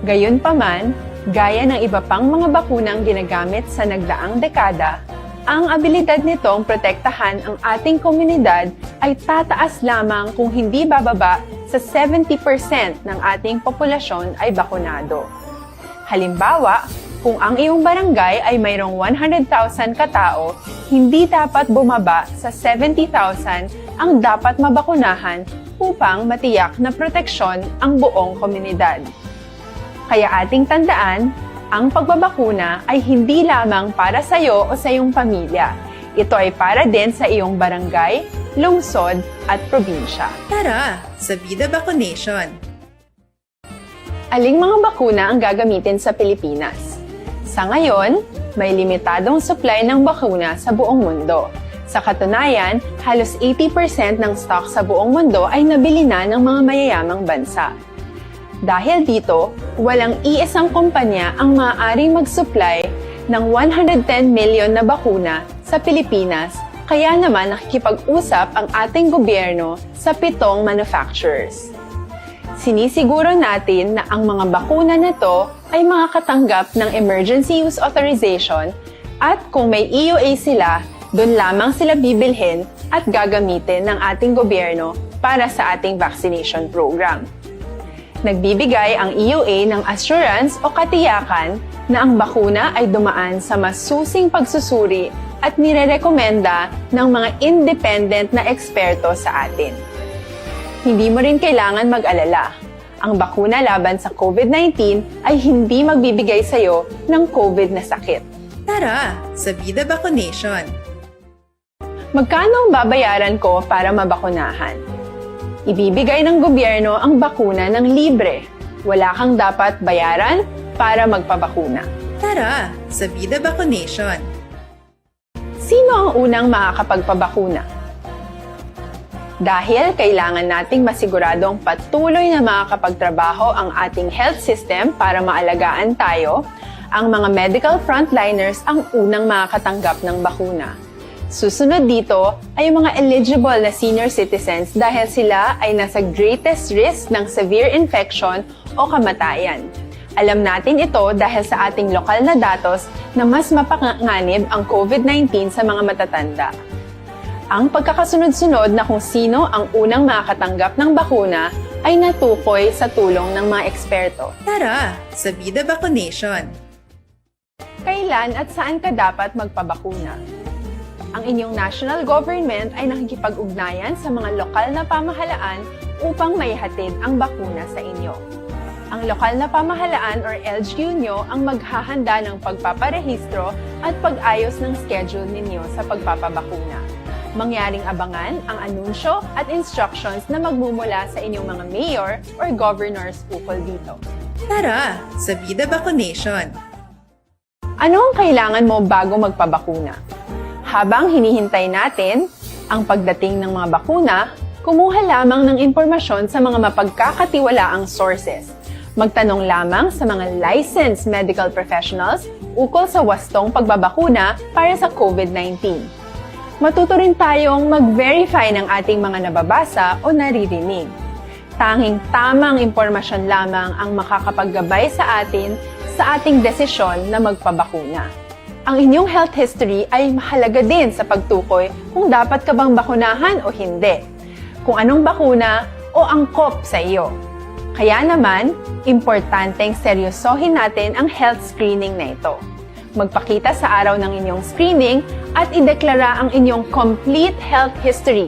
Gayunpaman, gaya ng iba pang mga bakunang ginagamit sa nagdaang dekada, ang abilidad nitong protektahan ang ating komunidad ay tataas lamang kung hindi bababa sa seventy percent ng ating populasyon ay bakunado. Halimbawa, kung ang iyong barangay ay mayroong one hundred thousand ka tao, hindi dapat bumaba sa seventy thousand ang dapat mabakunahan upang matiyak na proteksyon ang buong komunidad. Kaya ating tandaan, ang pagbabakuna ay hindi lamang para sa iyo o sa iyong pamilya. Ito ay para din sa iyong barangay, lungsod, at probinsya. Tara, sa Bida Vaccination! Aling mga bakuna ang gagamitin sa Pilipinas? Sa ngayon, may limitadong supply ng bakuna sa buong mundo. Sa katunayan, halos eighty percent ng stock sa buong mundo ay nabili na ng mga mayayamang bansa. Dahil dito, walang iisang kumpanya ang maaaring mag-supply ng one hundred ten million na bakuna sa Pilipinas, kaya naman nakikipag-usap ang ating gobyerno sa pitong manufacturers. Sinisiguro natin na ang mga bakuna na to ay makakatanggap ng emergency use authorization at kung may E U A sila, doon lamang sila bibilhin at gagamitin ng ating gobyerno para sa ating vaccination program. Nagbibigay ang E U A ng assurance o katiyakan na ang bakuna ay dumaan sa masusing pagsusuri at nirerekomenda ng mga independent na eksperto sa atin. Hindi mo rin kailangan mag-alala. Ang bakuna laban sa COVID nineteen ay hindi magbibigay sa iyo ng COVID na sakit. Tara, sa Bida Vaccination! Magkano ang babayaran ko para mabakunahan? Ibibigay ng gobyerno ang bakuna ng libre. Wala kang dapat bayaran para magpabakuna. Tara, sa Bida Vaccination! Sino ang unang makakapagpabakuna? Dahil kailangan nating masiguradong patuloy na makakapagtrabaho ang ating health system para maalagaan tayo, ang mga medical frontliners ang unang makakatanggap ng bakuna. Susunod dito ay ang mga eligible na senior citizens dahil sila ay nasa greatest risk ng severe infection o kamatayan. Alam natin ito dahil sa ating lokal na datos na mas mapanganib ang COVID nineteen sa mga matatanda. Ang pagkakasunod-sunod na kung sino ang unang makakatanggap ng bakuna ay natukoy sa tulong ng mga eksperto. Tara, sa Bida Vaccination! Kailan at saan ka dapat magpabakuna? Ang inyong national government ay nakikipag-ugnayan sa mga lokal na pamahalaan upang maihatid ang bakuna sa inyo. Ang lokal na pamahalaan or L G U nyo ang maghahanda ng pagpaparehistro at pag-ayos ng schedule ninyo sa pagpapabakuna. Mangyaring abangan ang anunsyo at instructions na magmumula sa inyong mga mayor or governors ukol dito. Tara sa Vida Vaccination! Ano ang kailangan mo bago magpabakuna? Habang hinihintay natin ang pagdating ng mga bakuna, kumuha lamang ng impormasyon sa mga mapagkakatiwalaang sources. Magtanong lamang sa mga licensed medical professionals ukol sa wastong pagbabakuna para sa COVID nineteen. Matuto rin tayong mag-verify ng ating mga nababasa o naririnig. Tanging tamang impormasyon lamang ang makakapaggabay sa atin sa ating desisyon na magpabakuna. Ang inyong health history ay mahalaga din sa pagtukoy kung dapat ka bang bakunahan o hindi, kung anong bakuna o angkop sa iyo. Kaya naman, importanteng seryosohin natin ang health screening na ito. Magpakita sa araw ng inyong screening at ideklara ang inyong complete health history,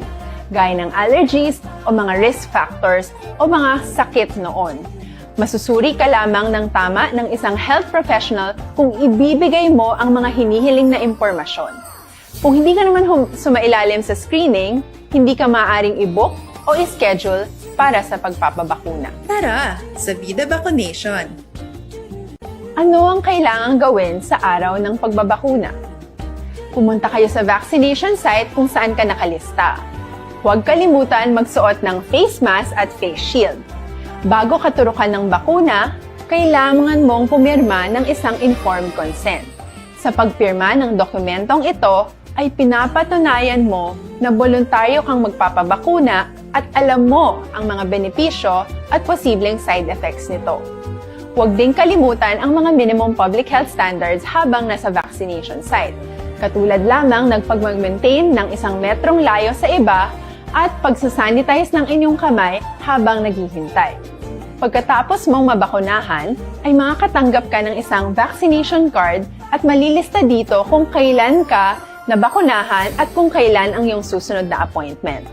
gaya ng allergies o mga risk factors o mga sakit noon. Masusuri ka lamang ng tama ng isang health professional kung ibibigay mo ang mga hinihiling na impormasyon. Kung hindi ka naman hum- sumailalim sa screening, hindi ka maaaring i-book o i-schedule para sa pagpapabakuna. Tara sa Vida Vaccination! Ano ang kailangang gawin sa araw ng pagbabakuna? Pumunta kayo sa vaccination site kung saan ka nakalista. Huwag kalimutan magsuot ng face mask at face shield. Bago katurukan ng bakuna, kailangan mong pumirma ng isang informed consent. Sa pagpirma ng dokumentong ito, ay pinapatunayan mo na boluntaryo kang magpapabakuna at alam mo ang mga benepisyo at posibleng side effects nito. Huwag ding kalimutan ang mga minimum public health standards habang nasa vaccination site, katulad lamang ng pagmag-maintain ng isang metrong layo sa iba at pagsasanitize ng inyong kamay habang naghihintay. Pagkatapos mong mabakunahan, ay makakatanggap ka ng isang vaccination card at malilista dito kung kailan ka nabakunahan at kung kailan ang iyong susunod na appointment.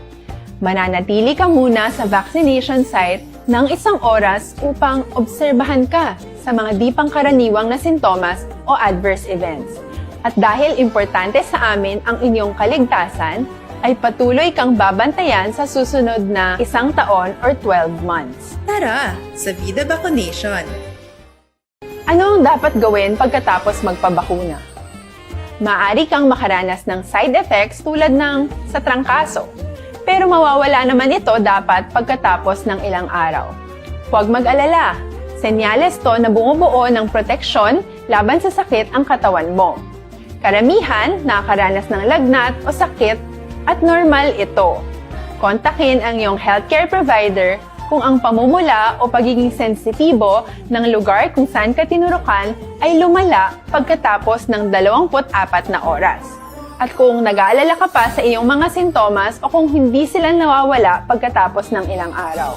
Mananatili ka muna sa vaccination site ng isang oras upang obserbahan ka sa mga di pangkaraniwang na sintomas o adverse events. At dahil importante sa amin ang inyong kaligtasan, ay patuloy kang babantayan sa susunod na isang taon or twelve months. Tara sa Vida Vaccination! Ano ang dapat gawin pagkatapos magpabakuna? Maaari kang makaranas ng side effects tulad ng sa trangkaso, pero mawawala naman ito dapat pagkatapos ng ilang araw. Huwag mag-alala, senyales to na bumubuo ng proteksyon laban sa sakit ang katawan mo. Karamihan nakakaranas ng lagnat o sakit at normal ito. Kontakin ang iyong healthcare provider kung ang pamumula o pagiging sensitibo ng lugar kung saan ka tinurukan ay lumala pagkatapos ng dalawampu't apat na oras. At kung nag-aalala ka pa sa iyong mga sintomas o kung hindi sila nawawala pagkatapos ng ilang araw.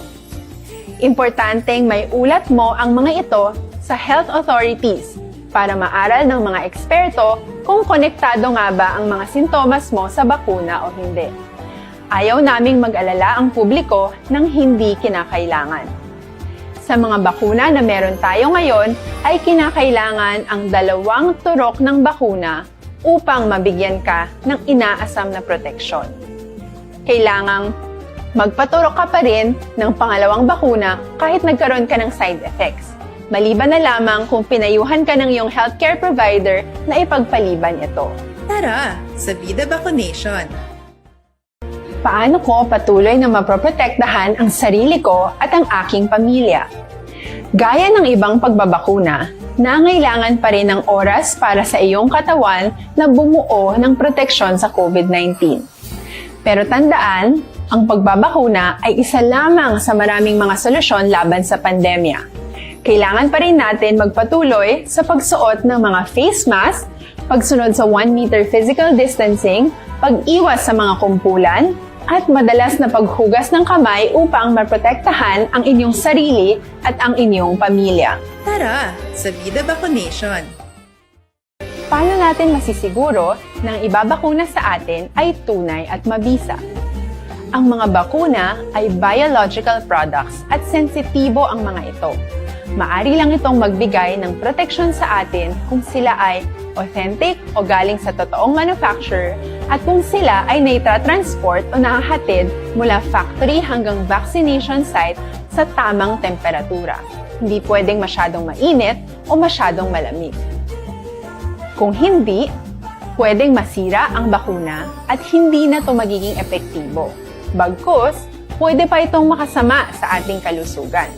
Importanteng maiulat mo ang mga ito sa health authorities para maaral ng mga eksperto kung konektado nga ba ang mga sintomas mo sa bakuna o hindi. Ayaw naming mag-alala ang publiko nang hindi kinakailangan. Sa mga bakuna na meron tayo ngayon, ay kinakailangan ang dalawang turok ng bakuna upang mabigyan ka ng inaasam na proteksyon. Kailangang magpaturok ka pa rin ng pangalawang bakuna kahit nagkaroon ka ng side effects, maliban na lamang kung pinayuhan ka ng iyong healthcare provider na ipagpaliban ito. Tara sa Vida Vaccination! Paano ko patuloy na maproprotektahan ang sarili ko at ang aking pamilya? Gaya ng ibang pagbabakuna, nangailangan pa rin ng oras para sa iyong katawan na bumuo ng proteksyon sa COVID nineteen. Pero tandaan, ang pagbabakuna ay isa lamang sa maraming mga solusyon laban sa pandemya. Kailangan pa rin natin magpatuloy sa pagsuot ng mga face mask, pagsunod sa one meter physical distancing, pag-iwas sa mga kumpulan, at madalas na paghugas ng kamay upang maprotektahan ang inyong sarili at ang inyong pamilya. Tara sa Vida Vaccination! Paano natin masisiguro na ang ibabakuna sa atin ay tunay at mabisa? Ang mga bakuna ay biological products at sensitibo ang mga ito. Maari lang itong magbigay ng proteksyon sa atin kung sila ay authentic o galing sa totoong manufacturer at kung sila ay naitratransport o nahahatid mula factory hanggang vaccination site sa tamang temperatura. Hindi pwedeng masyadong mainit o masyadong malamig. Kung hindi, pwedeng masira ang bakuna at hindi na ito magiging epektibo. Bagkus, pwede pa itong makasama sa ating kalusugan.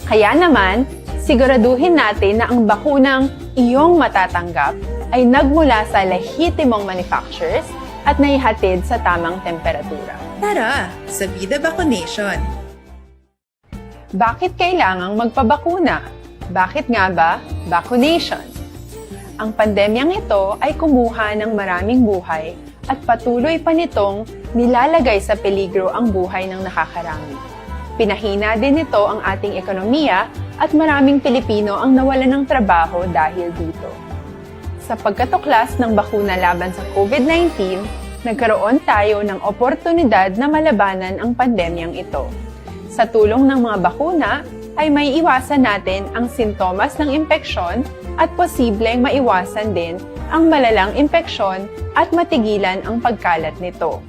Kaya naman, siguraduhin natin na ang bakunang iyong matatanggap ay nagmula sa lehitimong manufacturers at naihatid sa tamang temperatura. Tara, sa Bida Vacunation! Bakit kailangang magpabakuna? Bakit nga ba vacunation? Ang pandemyang ito ay kumuha ng maraming buhay at patuloy pa nitong nilalagay sa peligro ang buhay ng nakakarami. Pinahina din nito ang ating ekonomiya at maraming Pilipino ang nawalan ng trabaho dahil dito. Sa pagkatuklas ng bakuna laban sa COVID nineteen, nagkaroon tayo ng oportunidad na malabanan ang pandemyang ito. Sa tulong ng mga bakuna, ay may iwasan natin ang sintomas ng impeksyon at posibleng maiwasan din ang malalang impeksyon at matigilan ang pagkalat nito.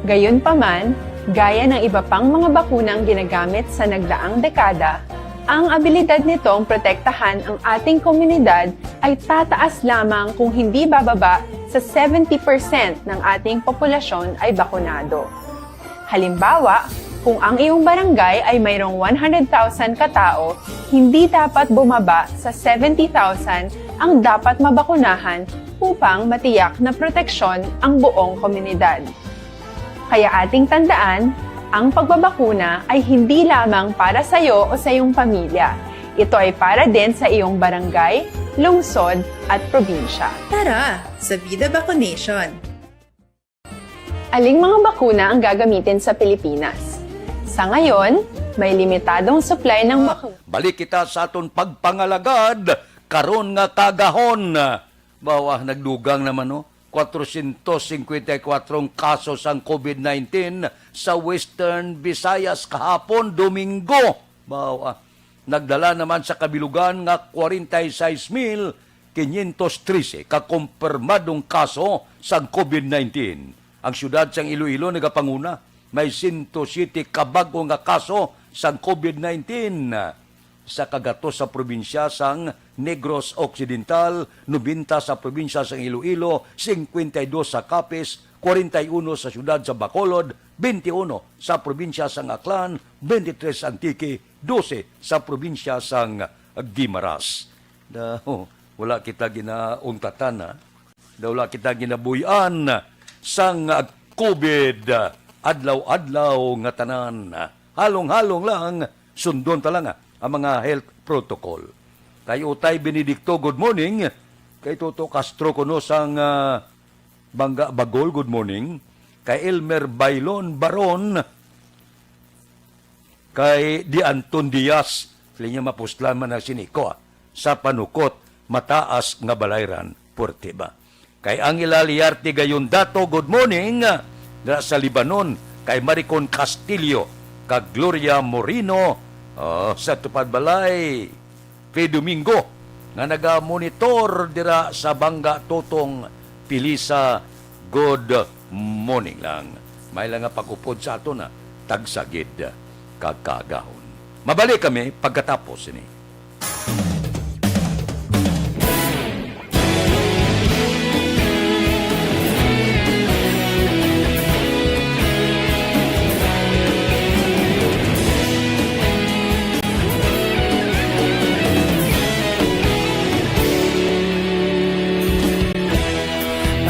Gayunpaman, gaya ng iba pang mga bakunang ginagamit sa nagdaang dekada, ang abilidad nitong protektahan ang ating komunidad ay tataas lamang kung hindi bababa sa seventy percent ng ating populasyon ay bakunado. Halimbawa, kung ang iyong barangay ay mayroong one hundred thousand ka tao, hindi dapat bumaba sa seventy thousand ang dapat mabakunahan upang matiyak na proteksyon ang buong komunidad. Kaya ating tandaan, ang pagbabakuna ay hindi lamang para sa iyo o sa iyong pamilya. Ito ay para din sa iyong barangay, lungsod, at probinsya. Tara, sa Bida Vacunation! Aling mga bakuna ang gagamitin sa Pilipinas? Sa ngayon, may limitadong supply ng bakuna. Balik kita sa aton pagpangalagad karon nga kaagahon. Bawa, nagdugang naman, no? Kwatrocientos cincuenta y cuatro ang kaso sang COVID nineteen sa Western Visayas kahapon, Domingo. Bawa, nagdala naman sa kabilugan nga kwarenta y seis mil quinientos trese ka kumpirmadong kaso sang COVID nineteen. Ang siyudad sang Iloilo nagapanguna, may sento siyete ka bag-o nga kaso sang COVID nineteen. Sa kagatos sa probinsya sang Negros Occidental, nobenta sa probinsya sang Iloilo, singkwenta y dos sa Capiz, kwarenta y uno sa siyudad sa Bacolod, bente uno sa probinsya sang Aklan, bente tres Antique, dose sa probinsya sang Guimaras. Da, oh, wala kita ginauntatan, ha? Da, wala kita ginabuy-an sang COVID. Adlaw-adlaw nga tanan, halong-halong lang, sundon ta lang ang mga health protocol. Kay Utay Benedicto, good morning. Kay Toto Castro kuno sang, ah, Bangga Bagol, good morning. Kay Elmer Bailon Baron, kay Di Anton Diaz, sila niya mapuslan man ang siniko, ah, sa panukot, mataas nga balayran, puwerte ba? Kay Angela Liarte Gayon Dato, good morning, ah, dira sa Libanon, kay Maricon Castillo, kag Gloria Moreno, oh, sa Tupad Balay. Kay Domingo nga naga-monitor dira sa Bangga, Totong Pilisa, good morning lang. May lang nga pag-upod sa aton, ah, tagsa gid ka kaagahon. Mabalik kami pagkatapos sini.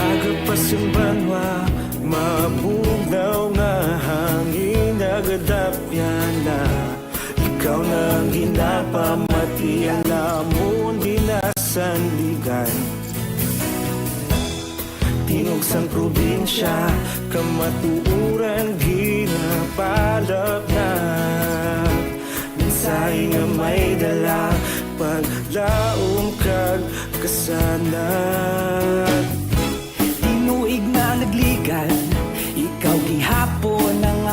Aga pa sing banwa, mabugnaw nga hangin, nagadapyan na. Ikaw na ang ginapamati, ang amon ginasandigan. Tingog sang probinsya, kamatuoran ginapalapnap. Mensahe nga may dala, paglaom kag kasanag.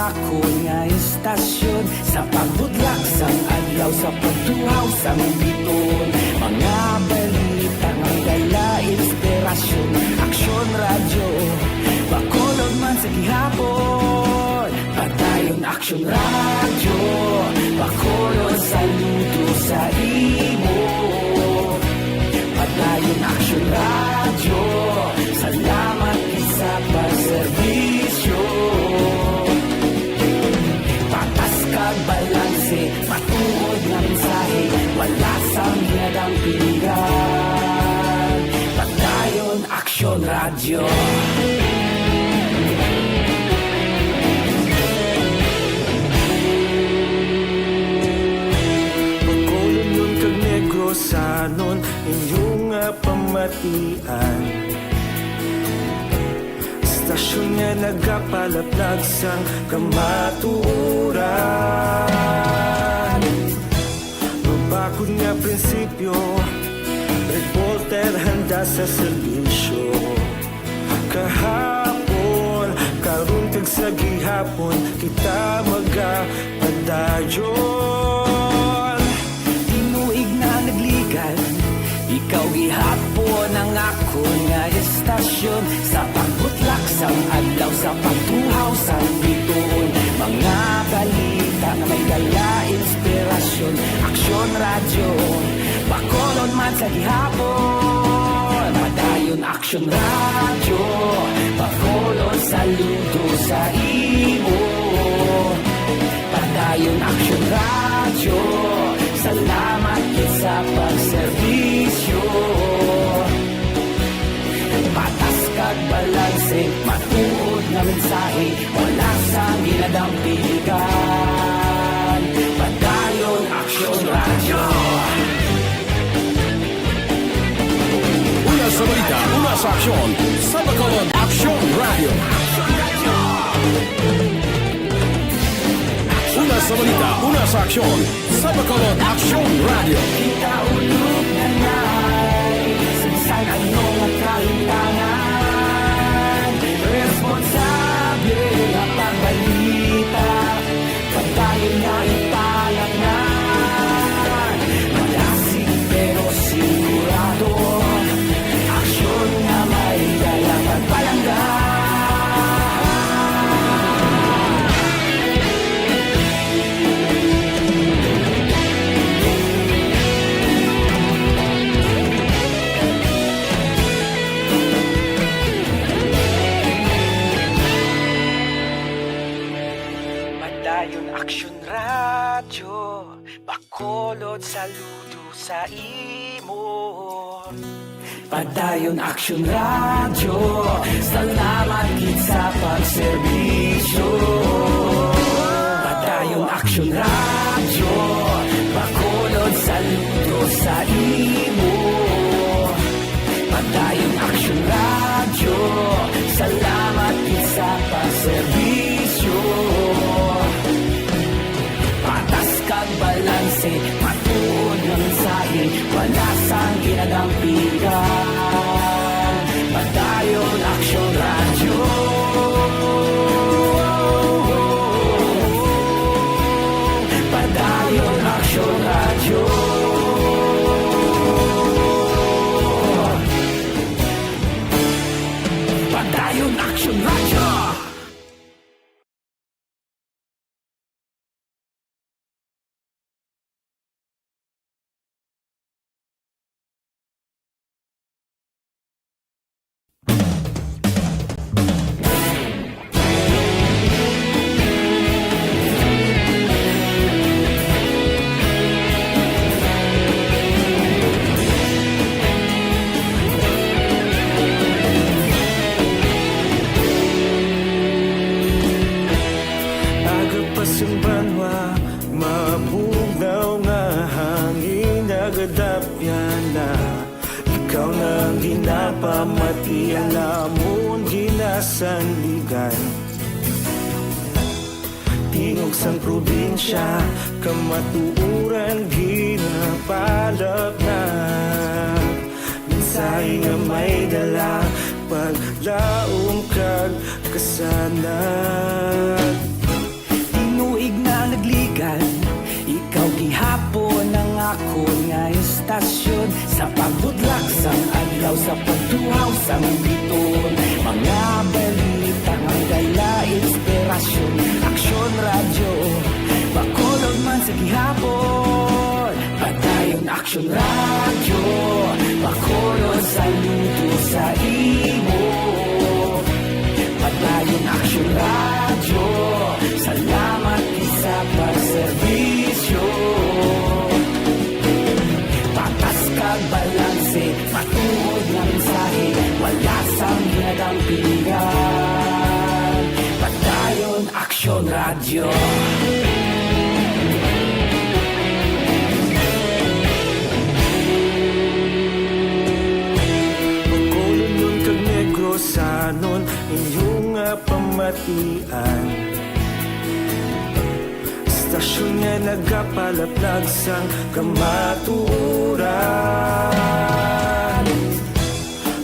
Akon nga istasyon, sa pagbudlak sang adlaw, sa pagtuhaw sang biton, mga balita nga may dala inspirasyon. Aksyon Radyo, Bacolod man sa gihapon. Padayon Aksyon Radyo, Bacolod, saludo sa imo. Padayon Aksyon Radyo, salamat gid sa pagserbisyo. Patas kag balanse, matuod nga mensahe, wala sang ginadampingan. Padayon Aksyon Radyo. Bacolodnon kag Negrosanon, inyo nga pamatian. Istasyon nga nagapalaplag sang kamatuoran. Mabakod nga prinsipyo, reporter handa sa serbisyo. Kahapon, karon kag sa gihapon, kita magapadayon. Tinuig na nagligan, ikaw gihapon ang akon nga istasyon. Sa pagbutlak sang adlaw, sa pagtuhaw sang bituon, mga balita nga may dala inspirasyon. Aksyon Radyo, Bacolod man sa gihapon. Padayon Aksyon Radyo, Bacolod, saludo sa imo. Padayon Aksyon Radyo, salamat gid sa pagserbisyo. Patas kag balanse, matuod nga mensahe, wala sang ginadampigan. Padayon Aksyon Radyo. Una sa balita, una sa aksyon, sa Bacolod Aksyon Radyo. Una sa balita, una sa aksyon, sa Bacolod Aksyon Radyo. Kita ulog na nay, sa bisan ano nga kahitangan, responsable nga pagbalita, padayon nga ipalangnan. Malasig pero sigurado, aksyon nga may dala pagpalangga. Padayon Aksyon Radyo, Bacolod, saludo sa imo. Padayon Aksyon Radyo, salamat gid sa pagserbisyo. Padayon Aksyon Radyo, Bacolod, saludo sa imo. Padayon Aksyon Radyo, salamat gid sa pagserbisyo. Patas kag balanse, matuod nga mensahe, wala sang ginadampigan. Padayon Aksyon Radyo. Padayon Aksyon Radyo. Padayon Aksyon Radyo. Aga pa sing banwa, mabugnaw nga hangin nagadapyan na. Ikaw na ang ginapamatian namon ginasandigan. Tingog sang probinsya, kamatuoran ginapalapnag. Mensahe nga may dala, paglaom kag kasanag. Sa pagbudlak sang adlaw, sa pagtuhaw sang biton, mga balita may dala inspirasyon. Aksyon Radyo, Bacolod man sa gihapon. Padayon Aksyon Radyo, Bacolod saludo sa imo. Padayon Aksyon Radyo, salamat sa pagserbisyo. Patas kag balanse, matuod nga mensahe, wala sang ginadampigan. Padayon Aksyon Radyo. Bacolodnon kag Negrosanon, inyo nga pamatian. Istasyon nga nagapalaplag sang kamatuoran.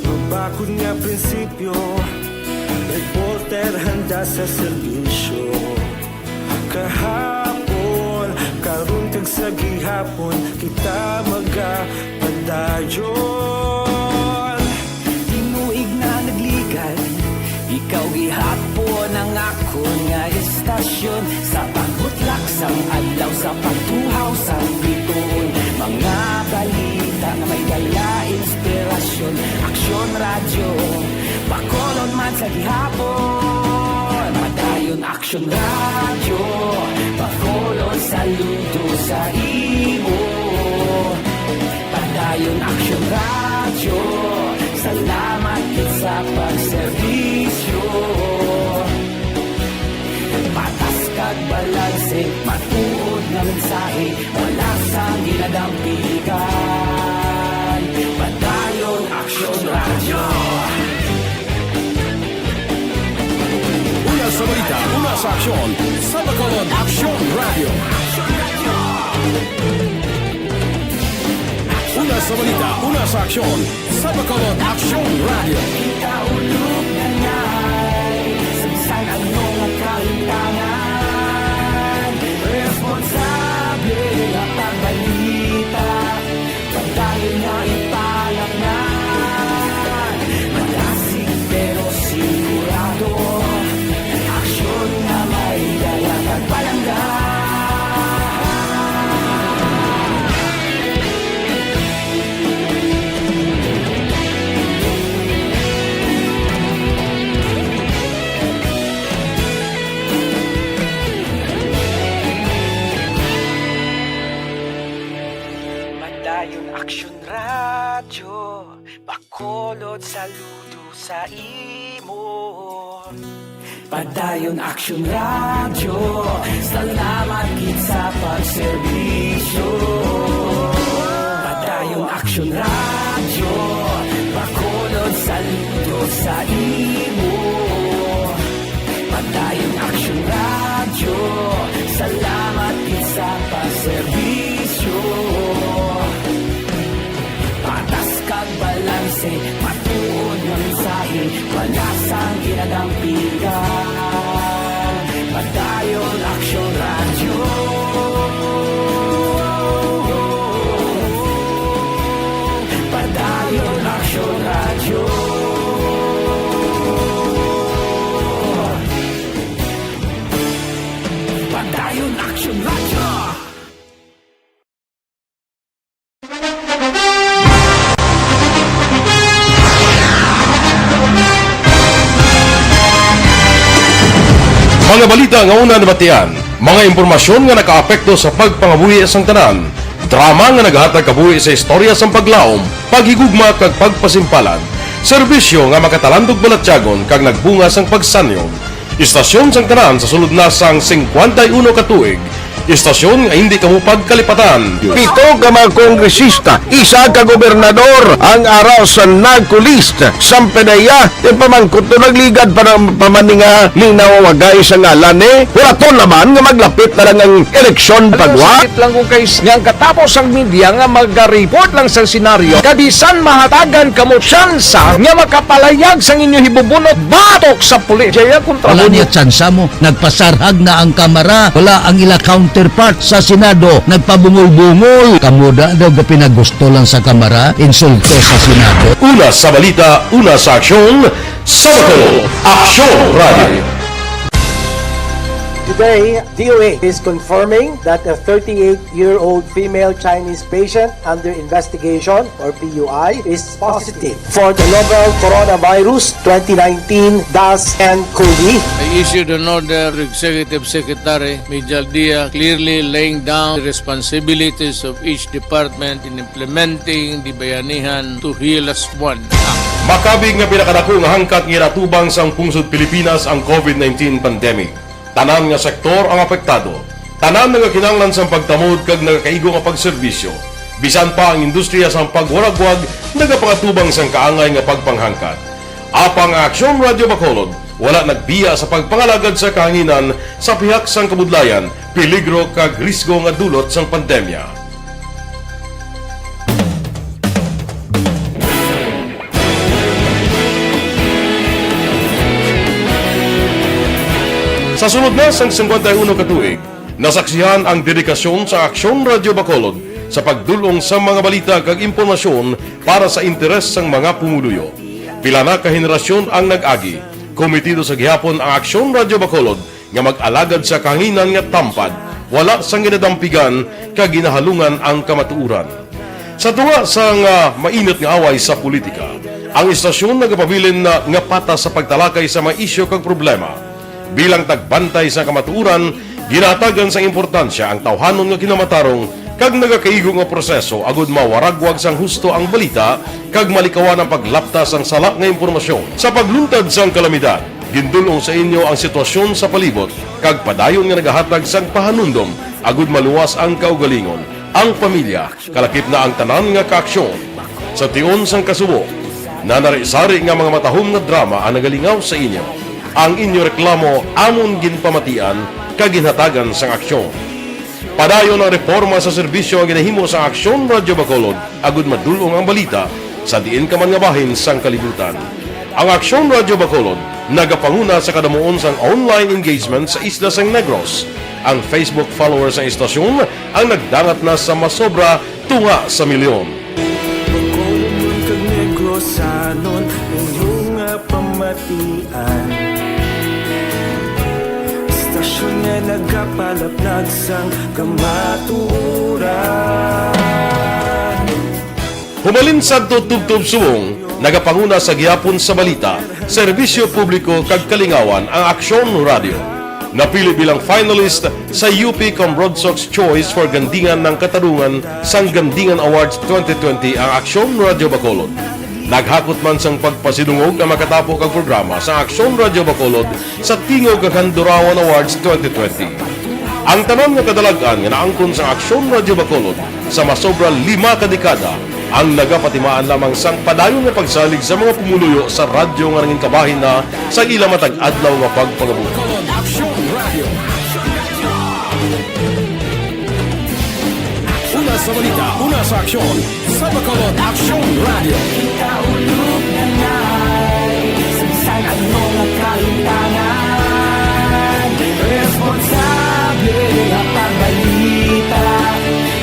Mabakod nga prinsipyo, reporter handa sa serbisyo. Kahapon, karon kag sa gihapon, kita magapadayon. Tinuig na nagligad, ikaw gihapon ang akon nga istasyon. Sa pagbutlak sang adlaw, sa pagtuhaw sang bituon, mga balita nga may dala inspirasyon. Aksyon Radyo, Bacolod man sa gihapon. Padayon Aksyon Radyo, Bacolod saludo sa imo. Padayon Aksyon Radyo, salamat gid sa pagserbisyo. Patas kag balanse, matuod nga mensahe, wala sang ginadampigan. Padayon Aksyon Radyo. Una sa balita, una sa aksyon, sa Bacolod Aksyon Radyo. Una sa balita, una sa aksyon, sa Bacolod Aksyon Radyo. Kita ulog na ngay, sa bisan ano nga kahimtangan, responsable nga pagbalita. Padayon nga ipalapnan, malasig pero sigurado. Aksyon nga may dala kag palangga. Padayon Aksyon Radyo, Bacolod saludo sa imo. Padayon Aksyon Radyo, salamat gid sa pagserbisyo. Padayon Aksyon Radyo, Bacolod saludo sa imo. Padayon Aksyon Radyo, salamat gid sa pagserbisyo. Patas kag balanse, matuod nga mensahe, wala sang ginadampigan. Padayon Aksyon Radyo. Padayon Aksyon Radyo. Padayon Aksyon Radyo. Mga balita nga una nabatian, mga impormasyon nga nakaapekto sa pagpangabuhi sang tanan, drama nga nagahatag kabuhi sa istorya sang paglaom, paghigugma kag pagpasimpalan, serbisyo nga makatalandog balatyagon kag nagbunga sang pagsanyog. Istasyon sang tanan sa sulod na sang singkwenta y uno ka tuig. Istasyon nga hindi kamo pagkalipatan. Pito ka mga kongresista, isa ka gobernador ang ara sa NAGCO list. Sampanaya, ti pamangkot to nagligad pa na, pa man ni nga linaw wagay sa ngalan ni. Hulaton naman nga maglapit na lang ang eleksyon pagwa. Sakit lang kung kay nga ang katapos ang media nga maga-report lang sa senaryo, kabisan mahatagan kamo tsansa nga makapalayag sang inyo hibubunot batok sa pulis. Jaya kontra Wala mo. Niya tsansa mo. Nagpasarhag na ang kamara. Wala ang ila Counterpart sa Senado, nagpabungol-bungol. Kamo da daw gapinagusto lang sa Kamara, insulto sa Senado. Una sa balita, una sa aksyon, sa Bacolod, Aksyon Radio. Today, D O A is confirming that a thirty-eight-year-old female Chinese patient under investigation, or P U I, is positive for the novel coronavirus twenty nineteen dash nCoV. I issued an order to Executive Secretary Major Dia, clearly laying down the responsibilities of each department in implementing the Bayanihan to Heal As One Act. Makabig nga pinakadako nga hangkat nga ginatubang sang pungsod Pilipinas ang COVID nineteen pandemic. Tanan nga sektor ang apektado. Tanan nga kinahanglan sang pagtamod kag nagakaigo nga pagserbisyo. Bisan pa ang industriya sang pagwaragwag nagapangatubang sang kaangay nga pagpanghangkat. Apang ang Aksyon Radio Bacolod wala nagbiya sa pagpangalagad sa kahanginan sa pihak sang kabudlayan, peligro kag risgo nga dulot sang pandemya. Sa sulod na sang singkwenta y uno ka tuig, nasaksihan ang dedikasyon sa Aksyon Radio Bacolod sa pagdul-ong sa mga balita kag impormasyon para sa interes sang mga pumuluyo. Pila na ka henerasyon ang nag-agi. Komitido sa gihapon ang Aksyon Radio Bacolod nga mag-alagad sa kahanginan nga tampad, wala sang ginadampigan kag ginahalungan ang kamatuoran. Sa tunga sang, ah, mainit nga away sa politika, ang istasyon nagapabilin na nga patas sa pagtalakay sa mga isyu kag problema. Bilang tagbantay sa kamatuoran, ginahatagan sang importansya ang tawhanon nga kinamatarong kag nagakaigo nga proseso agud mawaragwag sang husto ang balita kag malikawan ang paglapta sang sala nga impormasyon. Sa pagluntad sang kalamidad, gindul-ong sa inyo ang sitwasyon sa palibot kag padayon nga nagahatag sang pahanumdom agud maluwas ang kaugalingon, ang pamilya, kalakip na ang tanan nga kaaksyon. Sa tion sang kasubo, nanari-sari nga mga matahom nga drama ang nagalingaw sa inyo. Ang inyo reklamo amon ginpamatian kag ginhatagan sang aksyon. Padayon ang reporma sa serbisyo nga ginahimo sang Aksyon Radio Bacolod agud madul-ong ang balita sa diin ka man nga bahin sang kalibutan. Ang Aksyon Radio Bacolod nagapanguna sa kadamuon sang online engagement sa isla sang Negros. Ang Facebook followers sang istasyon ang nagdangat na sa masobra tunga sa milyon. Bacolodnon kag Negrosanon, inyo nga pamatian. Istasyon nga nagapalaplag sang kamatuoran. Humalin sadto tubtob subong, nagapanguna sa gihapon sa balita, serbisyo publiko kag kalingawan ang Aksyon Radio. Napili bilang finalist sa U P Comrade Sox Choice for Gandingan ng Katarungan sang Gandingan Awards twenty twenty ang Aksyon Radio Bacolod. Naghakot man sang pagpasidungog ang makatapo kag programa sa Aksyon Radio Bacolod sa Tingog kag Handurawan Awards twenty twenty. Ang tanan nga kadalag-an nga naangkon sang Aksyon Radio Bacolod sa masobra lima ka dekada ang nagapatimaan lamang sang padayon nga pagsalig sa mga pumuluyo sa radyo nga nangin kabahin na sa ila matag adlaw nga pagpangabuhi. Aksyon Radio. Una sa balita, una sa aksyon, sa Bacolod Aksyon Radio. Kita ulog na nai, sa bisan ano nga kalimtangan, responsable nga pagbalita,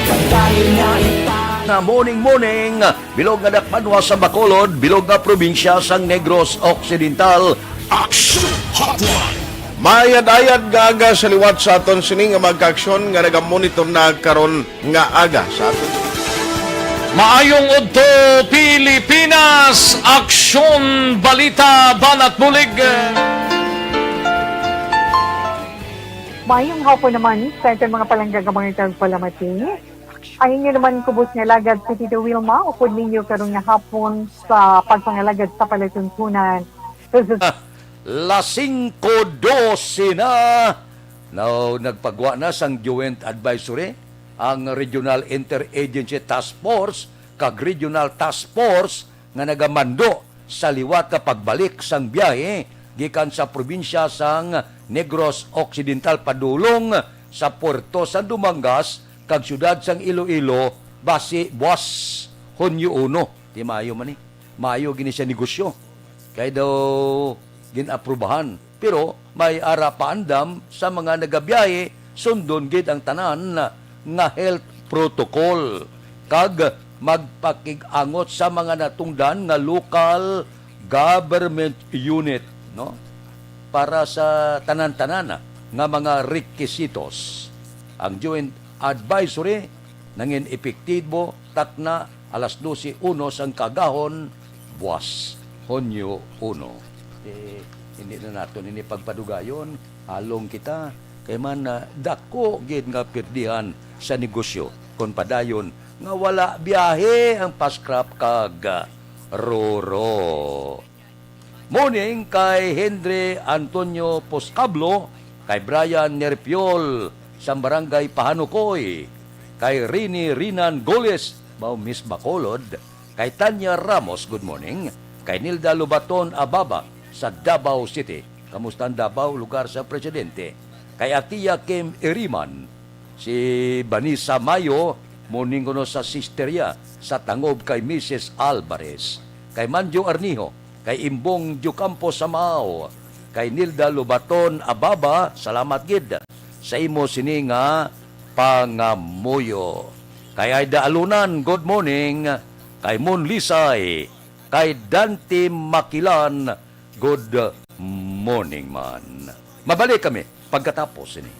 pagdayon nga ita. Nga morning, morning, bilog nga dakpanwa sa Bacolod, bilog nga probinsya sang Negros Occidental. Action Hotline. Maayad-ayad nga aga sa liwat sa aton sini nga magkaaksyon nga nagamonitor na karon nga aga sa aton. Maayong udto, Pilipinas! Aksyon, balita, banat bulig. Maayong hapon naman sa aton mga palangga nga mga tagpalamati. Ang inyo naman kubos nga alagad si Tito Wilma, upod ninyo karon nga hapon sa pagpangalagad sa palatuntunan. Las singko dose na. Now, nagpagwa na sang Joint Advisory ang Regional Interagency Task Force kag Regional Task Force nga nagamando sa liwat nga pagbalik sang biyahe gikan sa probinsya sang Negros Occidental padulong sa Puerto San Dumangas kag siyudad sang Iloilo basi buas Hunyo uno. Di maayo man ni. Maayo gini siya negosyo. Kay daw gin-aprubahan. Pero may ara paandam sa mga nagabiyahe sundon gid ang tanan nga health protocol kag magpakig-angot sa mga natungdan nga local government unit, no? Para sa tanan-tanan nga mga rekisitos. Ang joint advisory nangin epektibo takna alas dose uno sang kaagahon, buwas, Hunyo uno. Eh, hindi na naton ini pagpadugayon, halong kita, kay man, ah, dako gid nga pirdihan sa negosyo kon padayon nga wala biyahe ang Pascrap kag, ah, Roro. Morning kay Henry Antonio Poscablo, kay Brian Nerpiol sa Barangay Pahanukoy, kay Rini Rinan Goles, mao Miss Bacolod, kay Tanya Ramos, good morning, kay Nilda Lobaton Ababa sa Davao City. Kamusta ang Davao, lugar sa presidente? Kay Atia Kim Iriman, si Vanessa Mayo, morning kuno sa sisterya, sa tangob kay Missus Alvarez, kay Manjo Arnijo, kay Imbong Diocampo Samao, kay Nilda Lobaton Ababa, salamat gid sa imo sini nga pangamuyo. Kay Aida Alunan, good morning. Kay Mon Lisay, kay Dante Makilan, good morning man. Mabalik kami pagkatapos sini.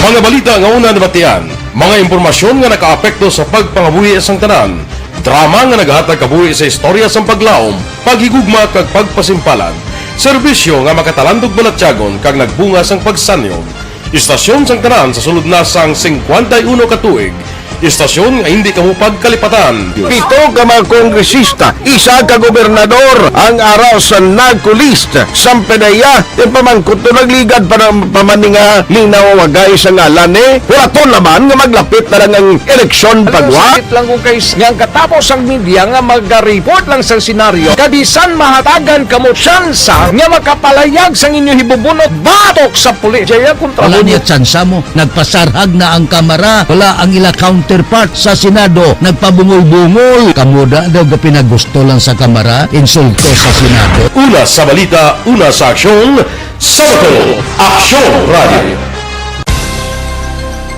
Mga balita nga una nabatian, mga impormasyon nga nakaapekto sa pagpangabuhi sang tanan, drama nga nagahatag kabuhi sa istorya sang paglaom, paghigugma kag pagpasimpalan, serbisyo nga makatalandog balatyagon kag nagbunga sang pagsanyog. Istasyon sang tanan sa sulod na sang singkwenta y uno ka tuig. Istasyon nga hindi kamo pagkalipatan. Pito ka mga kongresista, isa ka gobernador ang ara sa NAGCO list. Sampedeya, yung pamangkot to nagligad pa ng pamaninga linaw wagay sa ngalan ni Huraton naman nga maglapit na lang ang eleksyon pagwa. Sakit lang kung kay nga ang katapos ang media nga maga-report lang sa senaryo, kabisan mahatagan kamo tsansa nga makapalayag sang inyo hibubunot batok sa pulis. Jaya kontra Wala mo. Niya tsansa mo. Nagpasarhag na ang Kamara. Wala ang ila counterpart sa Senado. Nagpabungol-bungol. Kamo da daw gapinagusto lang sa Kamara. Insulto sa Senado. Una sa balita, una sa aksyon, sa Bacolod, Aksyon Radio.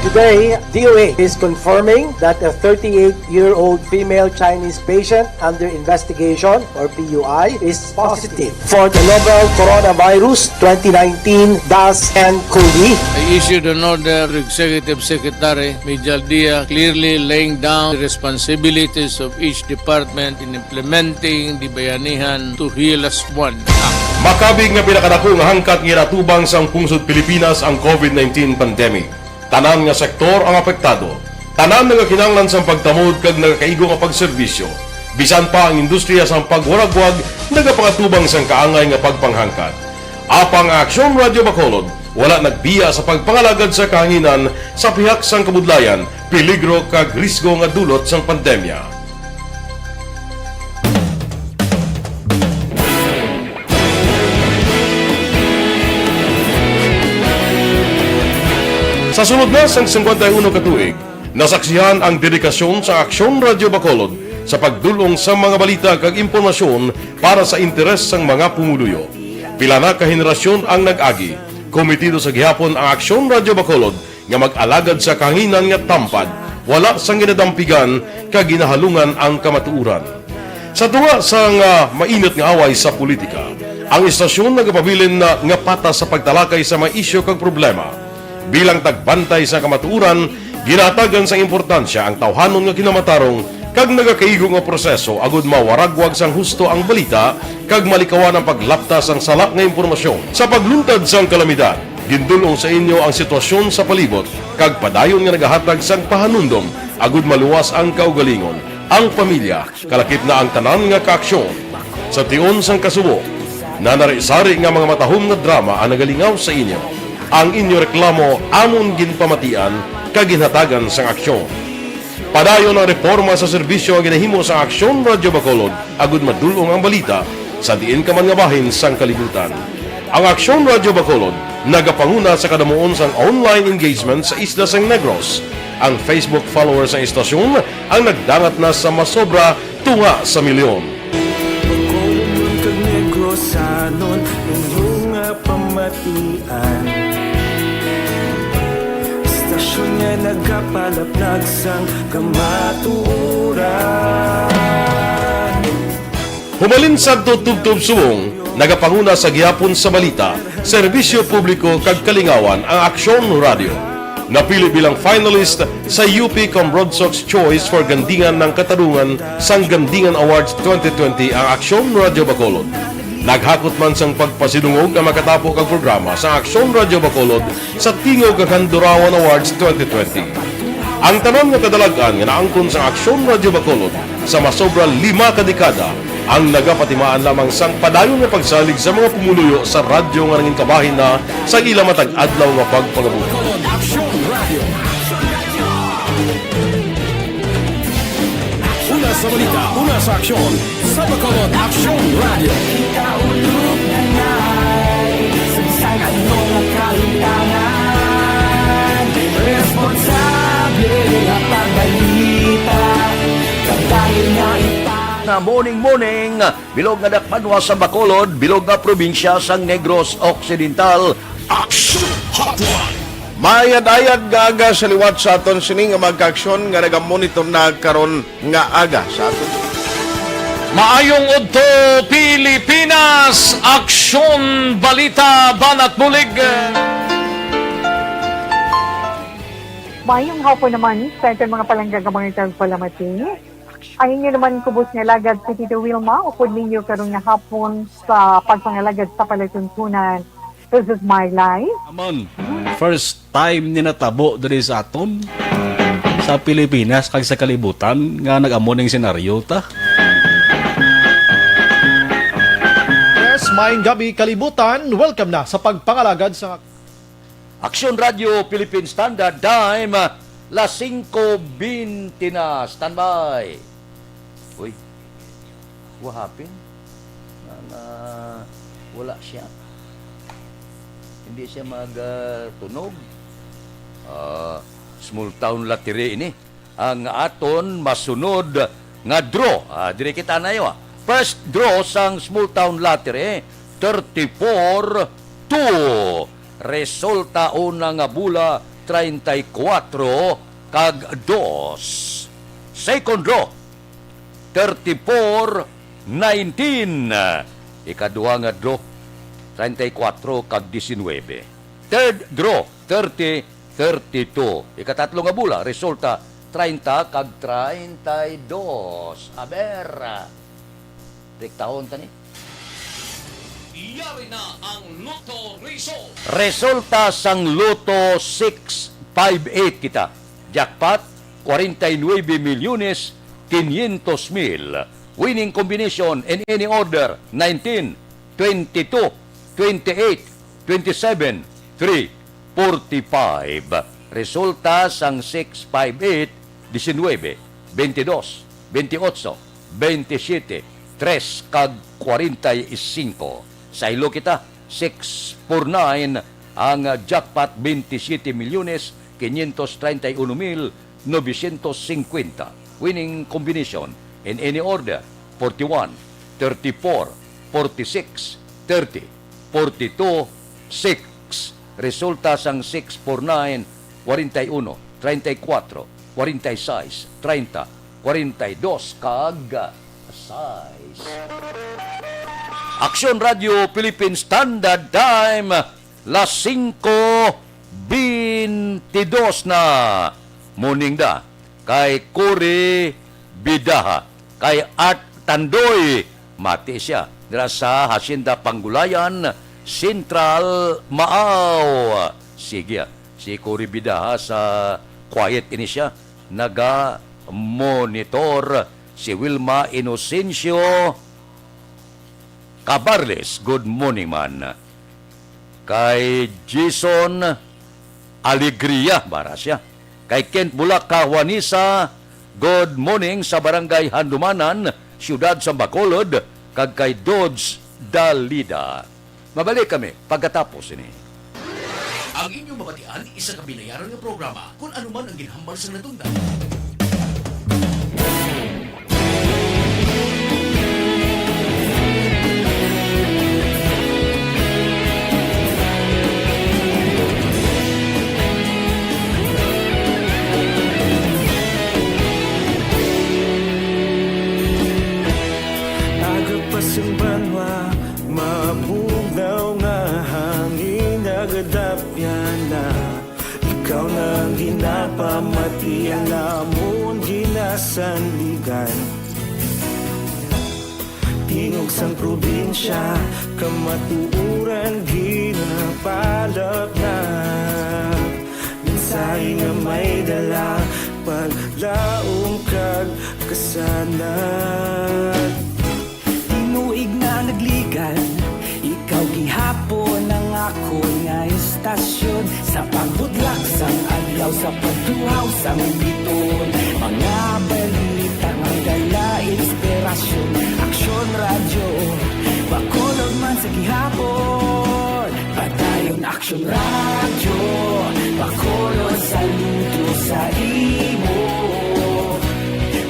Today, D O A is confirming that a thirty-eight-year-old female Chinese patient under investigation, or P U I, is positive for the novel coronavirus twenty nineteen dash N COVID. I issued an order to Executive Secretary Mijal Dia, clearly laying down the responsibilities of each department in implementing the Bayanihan to Heal As One Act. Makabig nga pinakadako nga hangkat nga ginatubang sang pungsod Pilipinas ang COVID nineteen pandemic. Tanan nga sektor ang apektado. Tanan nagakinahanglan sang pagtamod kag nagakaigo nga pagserbisyo. Bisan pa ang industriya sang pagwaragwag nagapakatubang sang kaangay nga pagpanghangkat. Apang ang Aksyon Radio Bacolod wala nagbiya sa pagpangalagad sa kahanginan sa pihak sang kabudlayan, peligro kag risgo nga dulot sang pandemya. Sa sulod na sang singkwenta y uno ka tuig, nasaksihan ang dedikasyon sa Aksyon Radio Bacolod sa pagdul-ong sa mga balita kag impormasyon para sa interes sang mga pumuluyo. Pila na ka henerasyon ang nag-agi, komitido sa gihapon ang Aksyon Radio Bacolod nga mag-alagad sa kahanginan nga tampad, wala sang ginadampigan kag ginahalungan ang kamatuoran. Sa tunga sang, ah, mainit nga away sa politika, ang istasyon nagapabilin na nga patas sa pagtalakay sa mga isyu kag problema. Bilang tagbantay sa kamatuoran, ginahatagan sang importansya ang tawhanon nga kinamatarong kag nagakaigo nga proseso agud mawaragwag sang husto ang balita kag malikawan ang paglapta sang sala nga impormasyon. Sa pagluntad sang kalamidad, gindul-ong sa inyo ang sitwasyon sa palibot kag padayon nga nagahatag sang pahanumdom agud maluwas ang kaugalingon, ang pamilya, kalakip na ang tanan nga kaaksyon. Sa tion sang kasubo, nanari-sari nga mga matahom nga drama ang nagalingaw sa inyo. Ang inyo reklamo amon ginpamatian kag ginhatagan sang aksyon. Padayon ang reporma sa serbisyo nga ginahimo sa Aksyon Radyo Bacolod agud madul-ong ang balita sa diin ka man nga bahin sang kalibutan. Ang Aksyon Radyo Bacolod nagapanguna sa kadamuon sang online engagement sa isla sang Negros. Ang Facebook followers sang istasyon ang nagdangat na sa masobra Tunga sa Milyon. Bacolod kag Negrosanon, inyo nga pamatian. Istasyon nga nagapalaplag sang kamatuoran. Humalin sadto tubtob subong, nagapanguna sa gihapon sa balita, serbisyo publiko kag kalingawan ang Aksyon Radio. Napili bilang finalist sa U P Cambronsox Choice for Gandingan ng Katarungan sang Gandingan Awards twenty twenty ang Aksyon Radio Bacolod. Naghakot man sang pagpasidungog ang makatapo kag programa sa Aksyon Radio Bacolod sa Tingog kag Handurawan Awards twenty twenty. Ang tanan nga kadalag-an nga naangkon sang Aksyon Radio Bacolod sa masobra lima ka dekada ang nagapatimaan lamang sang padayon nga pagsalig sa mga pumuluyo sa radyo nga nangin kabahin na sa ila matag adlaw nga pagpangabuhi. Bacolod Aksyon Radio. Una sa balita, una sa aksyon, sa Bacolod Aksyon Radio. Kita ulog na ngay, sangsang ano nga kalimtangan, responsable nga pagbalita, kabahin nga ita. Na morning, morning, bilog nga dakpanwa sa Bacolod, bilog nga probinsya sang Negros Occidental. Action Hotline. Maayad-ayad nga aga sa liwat sa aton sini nga mga kaaksyon nga nagamonitor na karon nga aga sa aton. Maayong udto, Pilipinas! Aksyon, balita, banat bulig. Mayong hapon naman sa aton mga palangga nga mga tagpalamati. Ang inyo naman kubos nga alagad si Tito Wilma, upod ninyo karon nga hapon sa pagpangalagad sa palatuntunan. This is my life. Aman, first time ni natabo diri sa aton, sa Pilipinas kag sa kalibutan nga nag-amo ning senaryo ta. Yes, maayong gabi, kalibutan. Welcome na sa pagpangalagad sa Aksyon Radio Philippine Standard Time, las singko bente na. Standby. Uy, what happened? Nga, nga wala siya. Hindi siya mag, ah, tunog. Ah, small town lottery ini. Ang aton masunod nga draw. Ah, diri kita na, ah. First draw sang Small Town Lottery, thirty-four two. Resulta una nga bola, treinta y cuatro kag dos. Second draw, thirty-four nineteen. Ikaduha nga draw, treinta y cuatro kag diecinuebe. Third draw, thirty thirty-two. Ikatatlo nga bola, resulta, treinta kag treinta y dos. Aber, rektahon ta ni. Yari na ang Lotto result. Resulta sang Lotto six five eight kita. Jackpot, kwarenta y nuebe milyones quinientos mil. Winning combination in any order, nineteen, twenty-two, twenty-eight, twenty-seven, three, forty-five. Resulta sang six five eight, diecinuebe, veintidós, veintiocho, veintisiete, tres, kag kwarenta y cinco. Saylo kita, six four nine ang jackpot, veintisiete milyones quinientos treinta y uno mil novecientos cincuenta. Winning combination in any order, forty-one, thirty-four, forty-six, thirty, forty-two, six. Resulta sang six four nine, kwarenta y uno, treinta y cuatro, kwarenta y seis, treinta, kwarenta y dos, kag sais. Aksyon Radio Philippine Standard Time, las singko bentidos na. Morning da kay Cory Bidaha, kay Art Tandoy. Mati siya dira sa Hacienda Panggulayan, Central, Maaw. Sige, ah, si Cory Bidaha sa quiet ini siya, naga-monitor. Si Wilma Inocencio Cabarles, good morning man. Kay Jason Alegria, bara siya. Kay Kent Bulaca Juanisa, good morning sa Barangay Handumanan, Siyudad sa Bacolod, kag kay Dodge Dalida. Mabalik kami pagkatapos ini. Ang inyong mabatian, isa ka binayaran nga programa, kung ano man ang ginhambal sa natundan. Iya namon ginasandigan. Tingog sang probinsya, kamatuoran ginapalapnag. Mensahe nga may dala, paglaom kag kasanag. Tinuig na nagligan, ikaw gihapon ang akon nga istasyon. Sa pagbutlak sang adlaw, sa pagtuhaw sang bituon, mga balita nga dala inspirasyon. Aksyon Radyo, Bacolod man sa gihapon. Padayon Aksyon Radyo, Bacolod, saludo sa imo.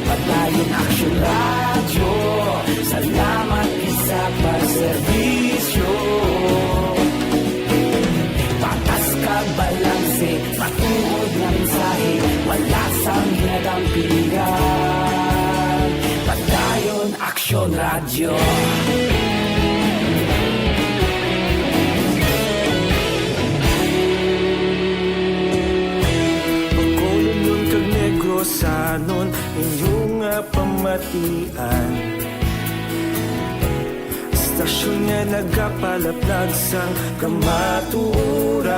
Padayon Aksyon Radyo, salamat gid sa pagserbisyo. Patas kag balanse, matuod nga mensahe, wala sang ginadampigan. Padayon Aksyon Radyo. Bacolodnon kag Negrosanon, inyo nga pamatian. Istasyon nga nagapalaplag sang kamatuoran.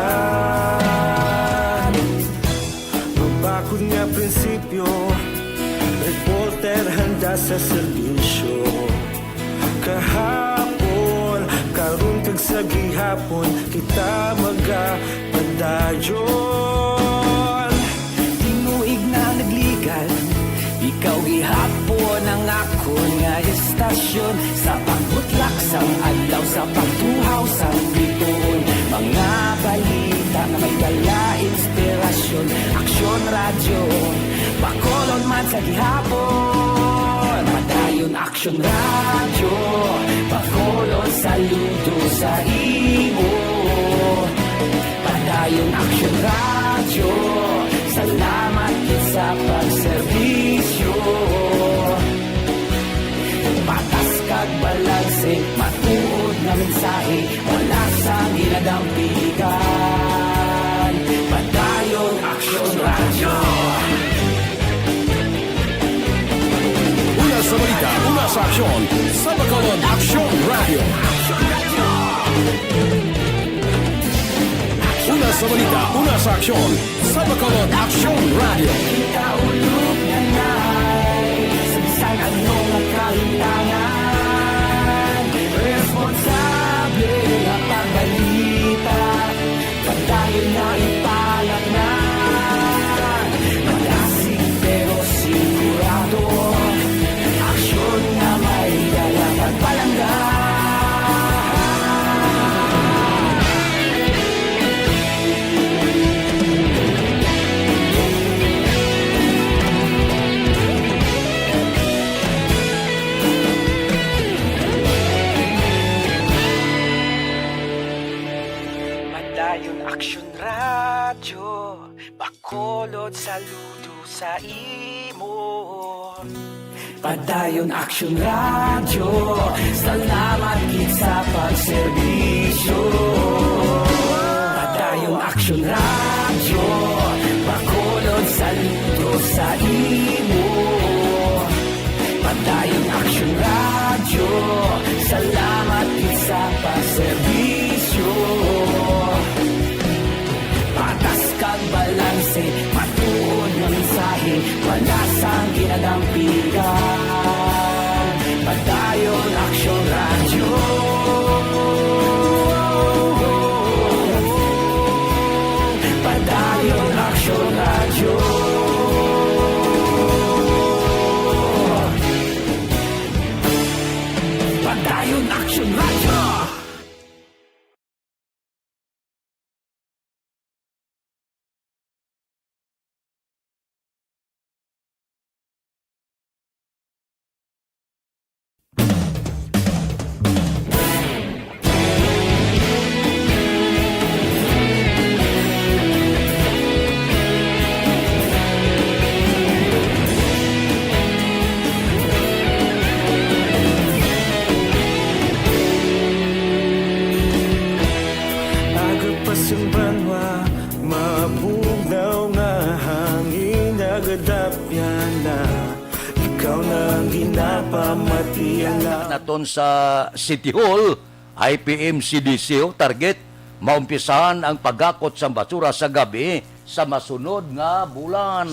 Mabakod nga prinsipyo, reporter handa sa serbisyo. Kahapon, karon kag sa gihapon, kita magapadayon. Tinuig na nagligan, ikaw gihapon ang akon nga istasyon. Sa pagbutlak sang adlaw, sa pagtuhaw sang bituon, mga balita nga may dala inspirasyon. Aksyon Radyo, Bacolod man sa gihapon. Padayon Aksyon Radyo, Bacolod, saludo sa imo. Padayon Aksyon Radyo, salamat gid sa pagserbisyo. Patas kag balanse, matuod nga mensahe, wala sang ginadampigan. Padayon Aksyon Radyo. Una sa balita, una sa aksyon, sa Bacolod Aksyon Radyo. Una sa balita, una sa aksyon, sa Bacolod Aksyon Radyo. Kita ulog na nay, sa bisan ano nga kalimtangan, responsable nga pagbalita. Padayon na ipalatnan, malasig pero sigurado, aksyon nga may dala pagpalangga. Padayon Aksyon Radyo, Bacolod, saludo sa imo. Padayon Aksyon Radyo, salamat gid sa pagserbisyo. Padayon Aksyon Radyo, Bacolod, saludo sa imo. Padayon Aksyon Radyo, salamat gid sa pagserbisyo. Patas kag balanse, matuod nga mensahe, wala sang ginadampigan. Padayon Aksyon Radyo. Padayon Aksyon Radyo. Padayon Aksyon Radyo. Naton sa City Hall, I P M C D C, oh, target maumpisahan ang paghakot sang basura sa gab-i sa masunod nga bulan.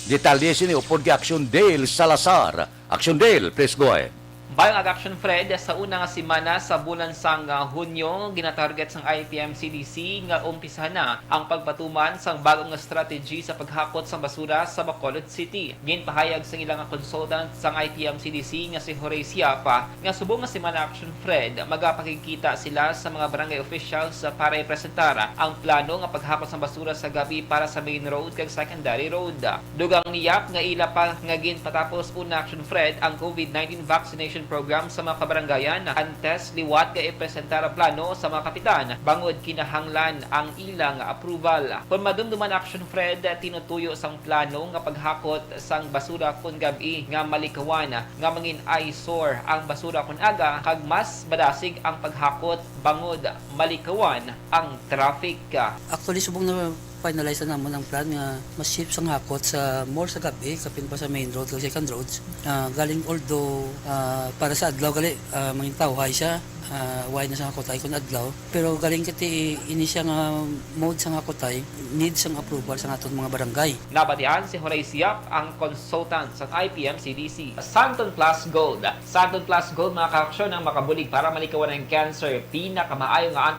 Detalye sini upod kay Action Dale Salazar. Action Dale, please go ahead. Bayong ag-, Action Fred, sa una nga semana sa bulan sang, ah, Hunyo, ginatarget sang I P M C D C nga umpisahan na ang pagpatuman sang bag-o nga strategy sa paghakot sang basura sa Bacolod City. Ginpahayag sang ila nga consultant sang I P M C D C nga si Jorge Siapa nga subong nga semana, Action Fred, magapakigkita sila sa mga barangay officials para ipresentar ang plano nga paghakot sang basura sa gab-i para sa main road kag secondary road. Dugang ni Yap nga ila pa nga ginpatapos una, Action Fred, ang COVID nineteen vaccination program sa mga kabarangayan antes liwat nga ipresentar ang plano sa mga kapitan bangod kinahanglan ang ilang approval. Kon madumduman, Action Fred, tinutuyo sang plano nga paghakot sang basura kon gab-i nga malikawan nga mangin eyesore ang basura kon aga kag mas madasig ang paghakot bangod malikawan ang traffic. Actually, subong na finalize na namon ang plan nga mas shift sang hakot sa more sa gab-i, kapin pa sa main road kag second roads. Ah, galing, although, ah, para sa adlaw gali, ah, mangin tawhay siya, ah, wide na sang hakotay kon adlaw. Pero galing kati ini siya nga mode sang hakotay, need sang approval sa aton mga barangay. Nabatian si Horace Yap, ang consultant sa I P M C D C. Santon Plus Gold. Santon Plus Gold, mga kaaksyon, ang makabulig para malikawan ang cancer. Pinakamaayo nga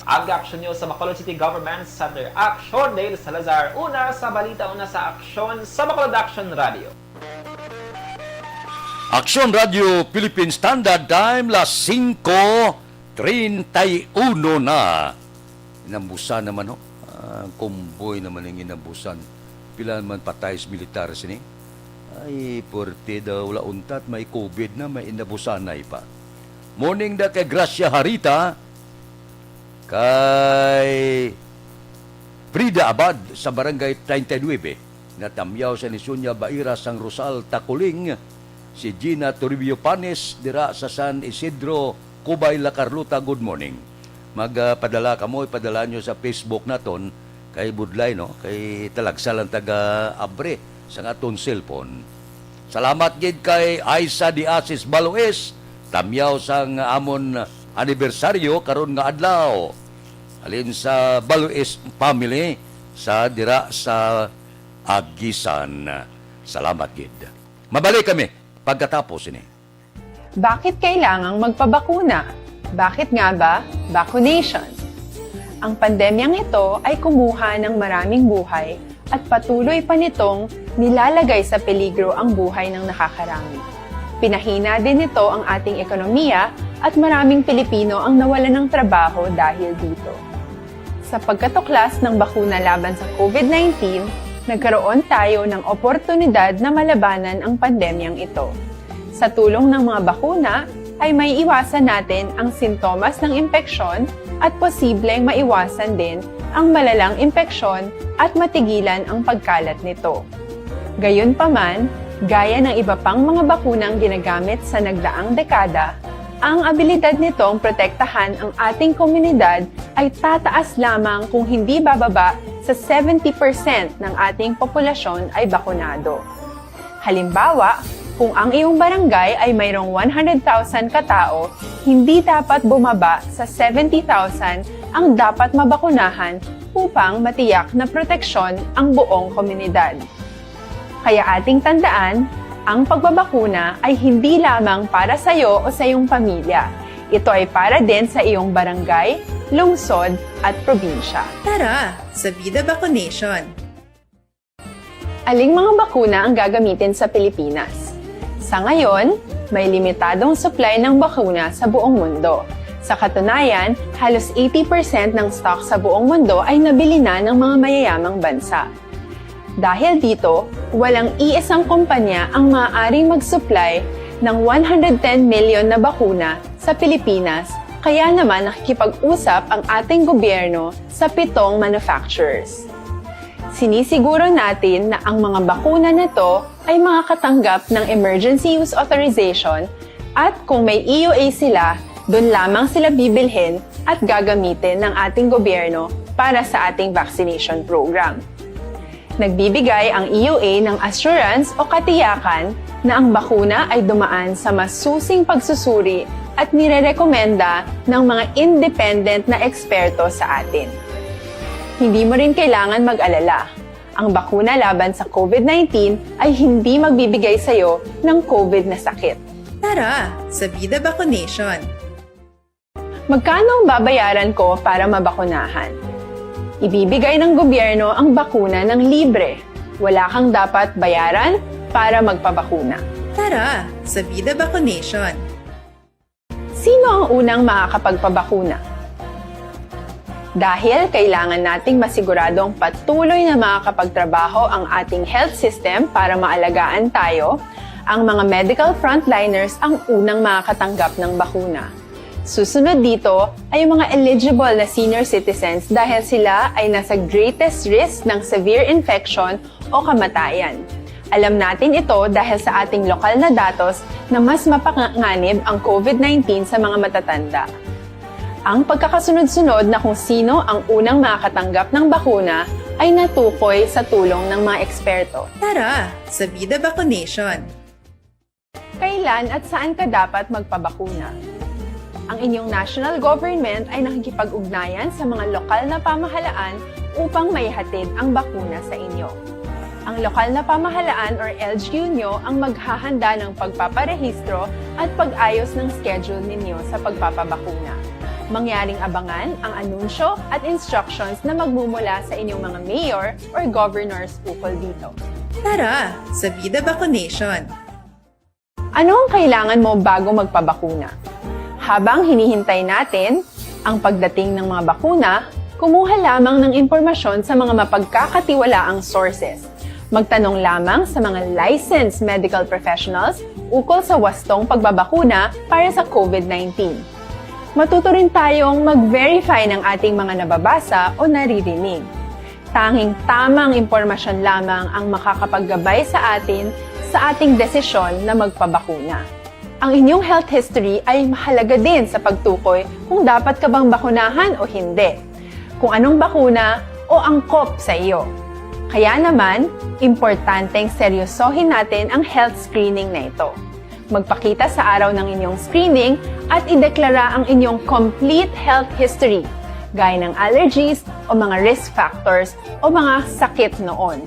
Ang aksyon nyo sa Bacolod City Government Center. Aksyon, Dale Salazar. Una sa balita, una sa aksyon sa Bacolod Action Radio. Aksyon Radio Philippine Standard Time, las singko treinta y uno na. Inambusan naman, ho. Ah, convoy naman ang inambusan. Pila man patay sa militar sini? Ay, puwerte daw, wala untat, may COVID na, may inabusanay pa. Morning da kay Gracia Harita, kay Frida Abad sa Barangay treinta y nueve. Natamyaw sa ni Sonia Baira sang Rosal Takuling, si Gina Toribio Panes dira sa San Isidro, Cubay, La Carlota. Good morning. Magpadala kamo, ipadala nyo sa Facebook naton, kay budlay, no? Kay talagsa lang taga abre sang aton cellphone. Salamat gid kay Aisa de Asis Baloes, tamyaw sang amon anibersaryo karon nga adlaw. Halin sa Baloes family sa dira sa Aguisan. Salamat gid. Mabalik kami pagkatapos ini. Bakit kailangang magpabakuna? Bakit nga ba vaccination? Ang pandemyang ito ay kumuha ng maraming buhay at patuloy pa nitong nilalagay sa peligro ang buhay ng nakakarami. Pinahina din nito ang ating ekonomiya at maraming Pilipino ang nawalan ng trabaho dahil dito. Sa pagkatuklas ng bakuna laban sa COVID nineteen, nagkaroon tayo ng oportunidad na malabanan ang pandemyang ito. Sa tulong ng mga bakuna, ay maiiwasan natin ang sintomas ng impeksyon at posibleng maiwasan din ang malalang impeksyon at matigilan ang pagkalat nito. Gayunpaman, gaya ng iba pang mga bakunang ginagamit sa nagdaang dekada, ang abilidad nitong protektahan ang ating komunidad ay tataas lamang kung hindi bababa sa seventy percent ng ating populasyon ay bakunado. Halimbawa, Kung ang iyong barangay ay mayroong one hundred thousand ka tawo, hindi dapat bumaba sa seventy thousand ang dapat mabakunahan upang matiyak na proteksyon ang buong komunidad. Kaya ating tandaan, ang pagbabakuna ay hindi lamang para sa iyo o sa iyong pamilya. Ito ay para din sa iyong barangay, lungsod, at probinsya. Tara, sa Vida Vaccination! Aling mga bakuna ang gagamitin sa Pilipinas? Sa ngayon, may limitadong supply ng bakuna sa buong mundo. Sa katunayan, halos eighty percent ng stock sa buong mundo ay nabili na ng mga mayayamang bansa. Dahil dito, walang iisang kumpanya ang maaaring mag-supply ng one hundred ten million na bakuna sa Pilipinas, kaya naman nakikipag-usap ang ating gobyerno sa pitong manufacturers. Sinisiguro natin na ang mga bakuna na to ay makakatanggap ng emergency use authorization, at kung may E U A sila, doon lamang sila bibilhin at gagamitin ng ating gobyerno para sa ating vaccination program. Nagbibigay ang E U A ng assurance o katiyakan na ang bakuna ay dumaan sa masusing pagsusuri at nirerekomenda ng mga independent na eksperto sa atin. Hindi mo rin kailangan mag-alala. Ang bakuna laban sa COVID nineteen ay hindi magbibigay sa iyo ng COVID na sakit. Tara, sa Vida Vaccination! Magkano ang babayaran ko para mabakunahan? Ibibigay ng gobyerno ang bakuna ng libre. Wala kang dapat bayaran para magpabakuna. Tara, sa Vida Vaccination! Sino ang unang makakapagpabakuna? Dahil kailangan nating masiguradong patuloy na makakapagtrabaho ang ating health system para maalagaan tayo, ang mga medical frontliners ang unang makakatanggap ng bakuna. Susunod dito ay ang mga eligible na senior citizens dahil sila ay nasa greatest risk ng severe infection o kamatayan. Alam natin ito dahil sa ating lokal na datos na mas mapanganib ang COVID nineteen sa mga matatanda. Ang pagkakasunod-sunod na kung sino ang unang makakatanggap ng bakuna ay natukoy sa tulong ng mga eksperto. Tara, sa Vida Vaccination! Kailan at saan ka dapat magpabakuna? Ang inyong national government ay nakikipag-ugnayan sa mga lokal na pamahalaan upang maihatid ang bakuna sa inyo. Ang lokal na pamahalaan or L G U nyo ang maghahanda ng pagpaparehistro at pag-ayos ng schedule ninyo sa pagpapabakuna. Mangyaring abangan ang anunsyo at instructions na magmumula sa inyong mga mayor or governors ukol dito. Tara, sa Vida Vaccination! Ano ang kailangan mo bago magpabakuna? Habang hinihintay natin ang pagdating ng mga bakuna, kumuha lamang ng impormasyon sa mga mapagkakatiwalaang sources. Magtanong lamang sa mga licensed medical professionals ukol sa wastong pagbabakuna para sa COVID nineteen. Matuto rin tayong mag-verify ng ating mga nababasa o naririnig. Tanging tamang impormasyon lamang ang makakapaggabay sa atin sa ating desisyon na magpabakuna. Ang inyong health history ay mahalaga din sa pagtukoy kung dapat ka bang bakunahan o hindi, kung anong bakuna o angkop sa iyo. Kaya naman, importanteng seryosohin natin ang health screening na ito. Magpakita sa araw ng inyong screening at ideklara ang inyong complete health history, gaya ng allergies o mga risk factors o mga sakit noon.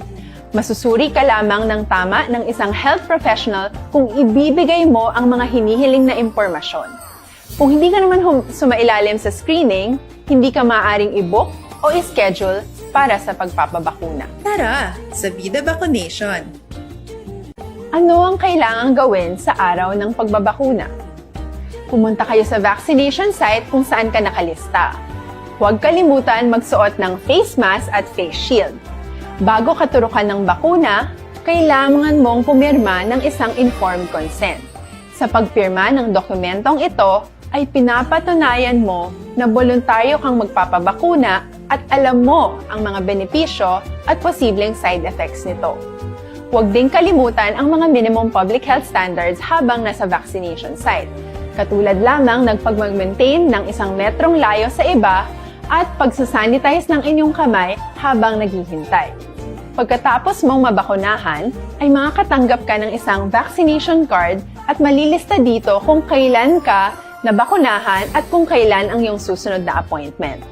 Masusuri ka lamang ng tama ng isang health professional kung ibibigay mo ang mga hinihiling na impormasyon. Kung hindi ka naman hum- sumailalim sa screening, hindi ka maaaring i-book o i-schedule para sa pagpapabakuna. Tara, sa Vida Vaccination! Ano ang kailangang gawin sa araw ng pagbabakuna? Pumunta kayo sa vaccination site kung saan ka nakalista. Huwag kalimutan magsuot ng face mask at face shield. Bago katurukan ng bakuna, kailangan mong pumirma ng isang informed consent. Sa pagpirma ng dokumentong ito, ay pinapatunayan mo na boluntaryo kang magpapabakuna at alam mo ang mga benepisyo at posibleng side effects nito. Huwag ding kalimutan ang mga minimum public health standards habang nasa vaccination site, katulad lamang ng pagmag-maintain ng isang metrong layo sa iba at pagsasanitize ng inyong kamay habang naghihintay. Pagkatapos mong mabakunahan, ay makakatanggap ka ng isang vaccination card at malilista dito kung kailan ka nabakunahan at kung kailan ang iyong susunod na appointment.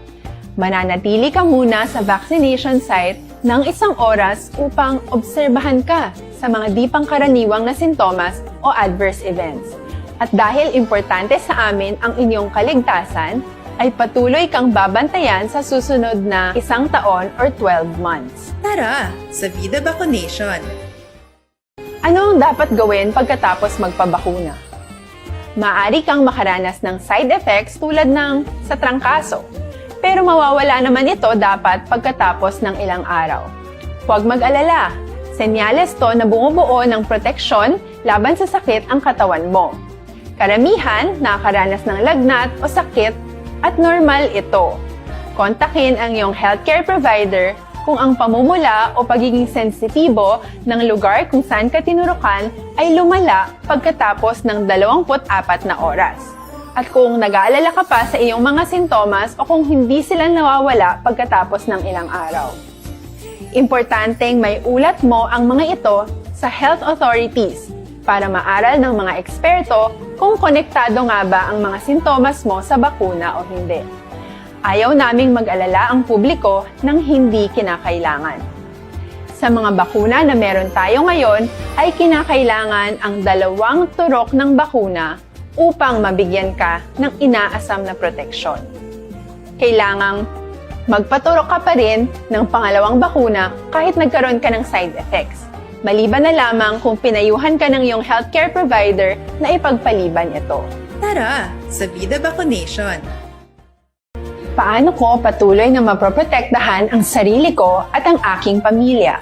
Mananatili ka muna sa vaccination site ng isang oras upang obserbahan ka sa mga di pangkaraniwang na sintomas o adverse events. At dahil importante sa amin ang inyong kaligtasan, ay patuloy kang babantayan sa susunod na isang taon or twelve months. Tara sa Vida Vaccination! Ano ang dapat gawin pagkatapos magpabakuna? Maaari kang makaranas ng side effects tulad ng sa trangkaso, pero mawawala naman ito dapat pagkatapos ng ilang araw. Huwag mag-alala, senyales to na bumubuo ng proteksyon laban sa sakit ang katawan mo. Karamihan nakakaranas ng lagnat o sakit at normal ito. Kontakin ang iyong healthcare provider kung ang pamumula o pagiging sensitibo ng lugar kung saan ka tinurukan ay lumala pagkatapos ng dalawampu't apat na oras, at kung nag-aalala ka pa sa iyong mga sintomas o kung hindi sila nawawala pagkatapos ng ilang araw. Importanteng maiulat mo ang mga ito sa health authorities para maaral ng mga eksperto kung konektado nga ba ang mga sintomas mo sa bakuna o hindi. Ayaw naming mag-alala ang publiko ng hindi kinakailangan. Sa mga bakuna na meron tayo ngayon, ay kinakailangan ang dalawang turok ng bakuna upang mabigyan ka ng inaasam na proteksyon. Kailangang magpaturok ka pa rin ng pangalawang bakuna kahit nagkaroon ka ng side effects, maliban na lamang kung pinayuhan ka ng iyong healthcare provider na ipagpaliban ito. Tara sa Vida Vaccination! Paano ko patuloy na mapoprotektahan ang sarili ko at ang aking pamilya?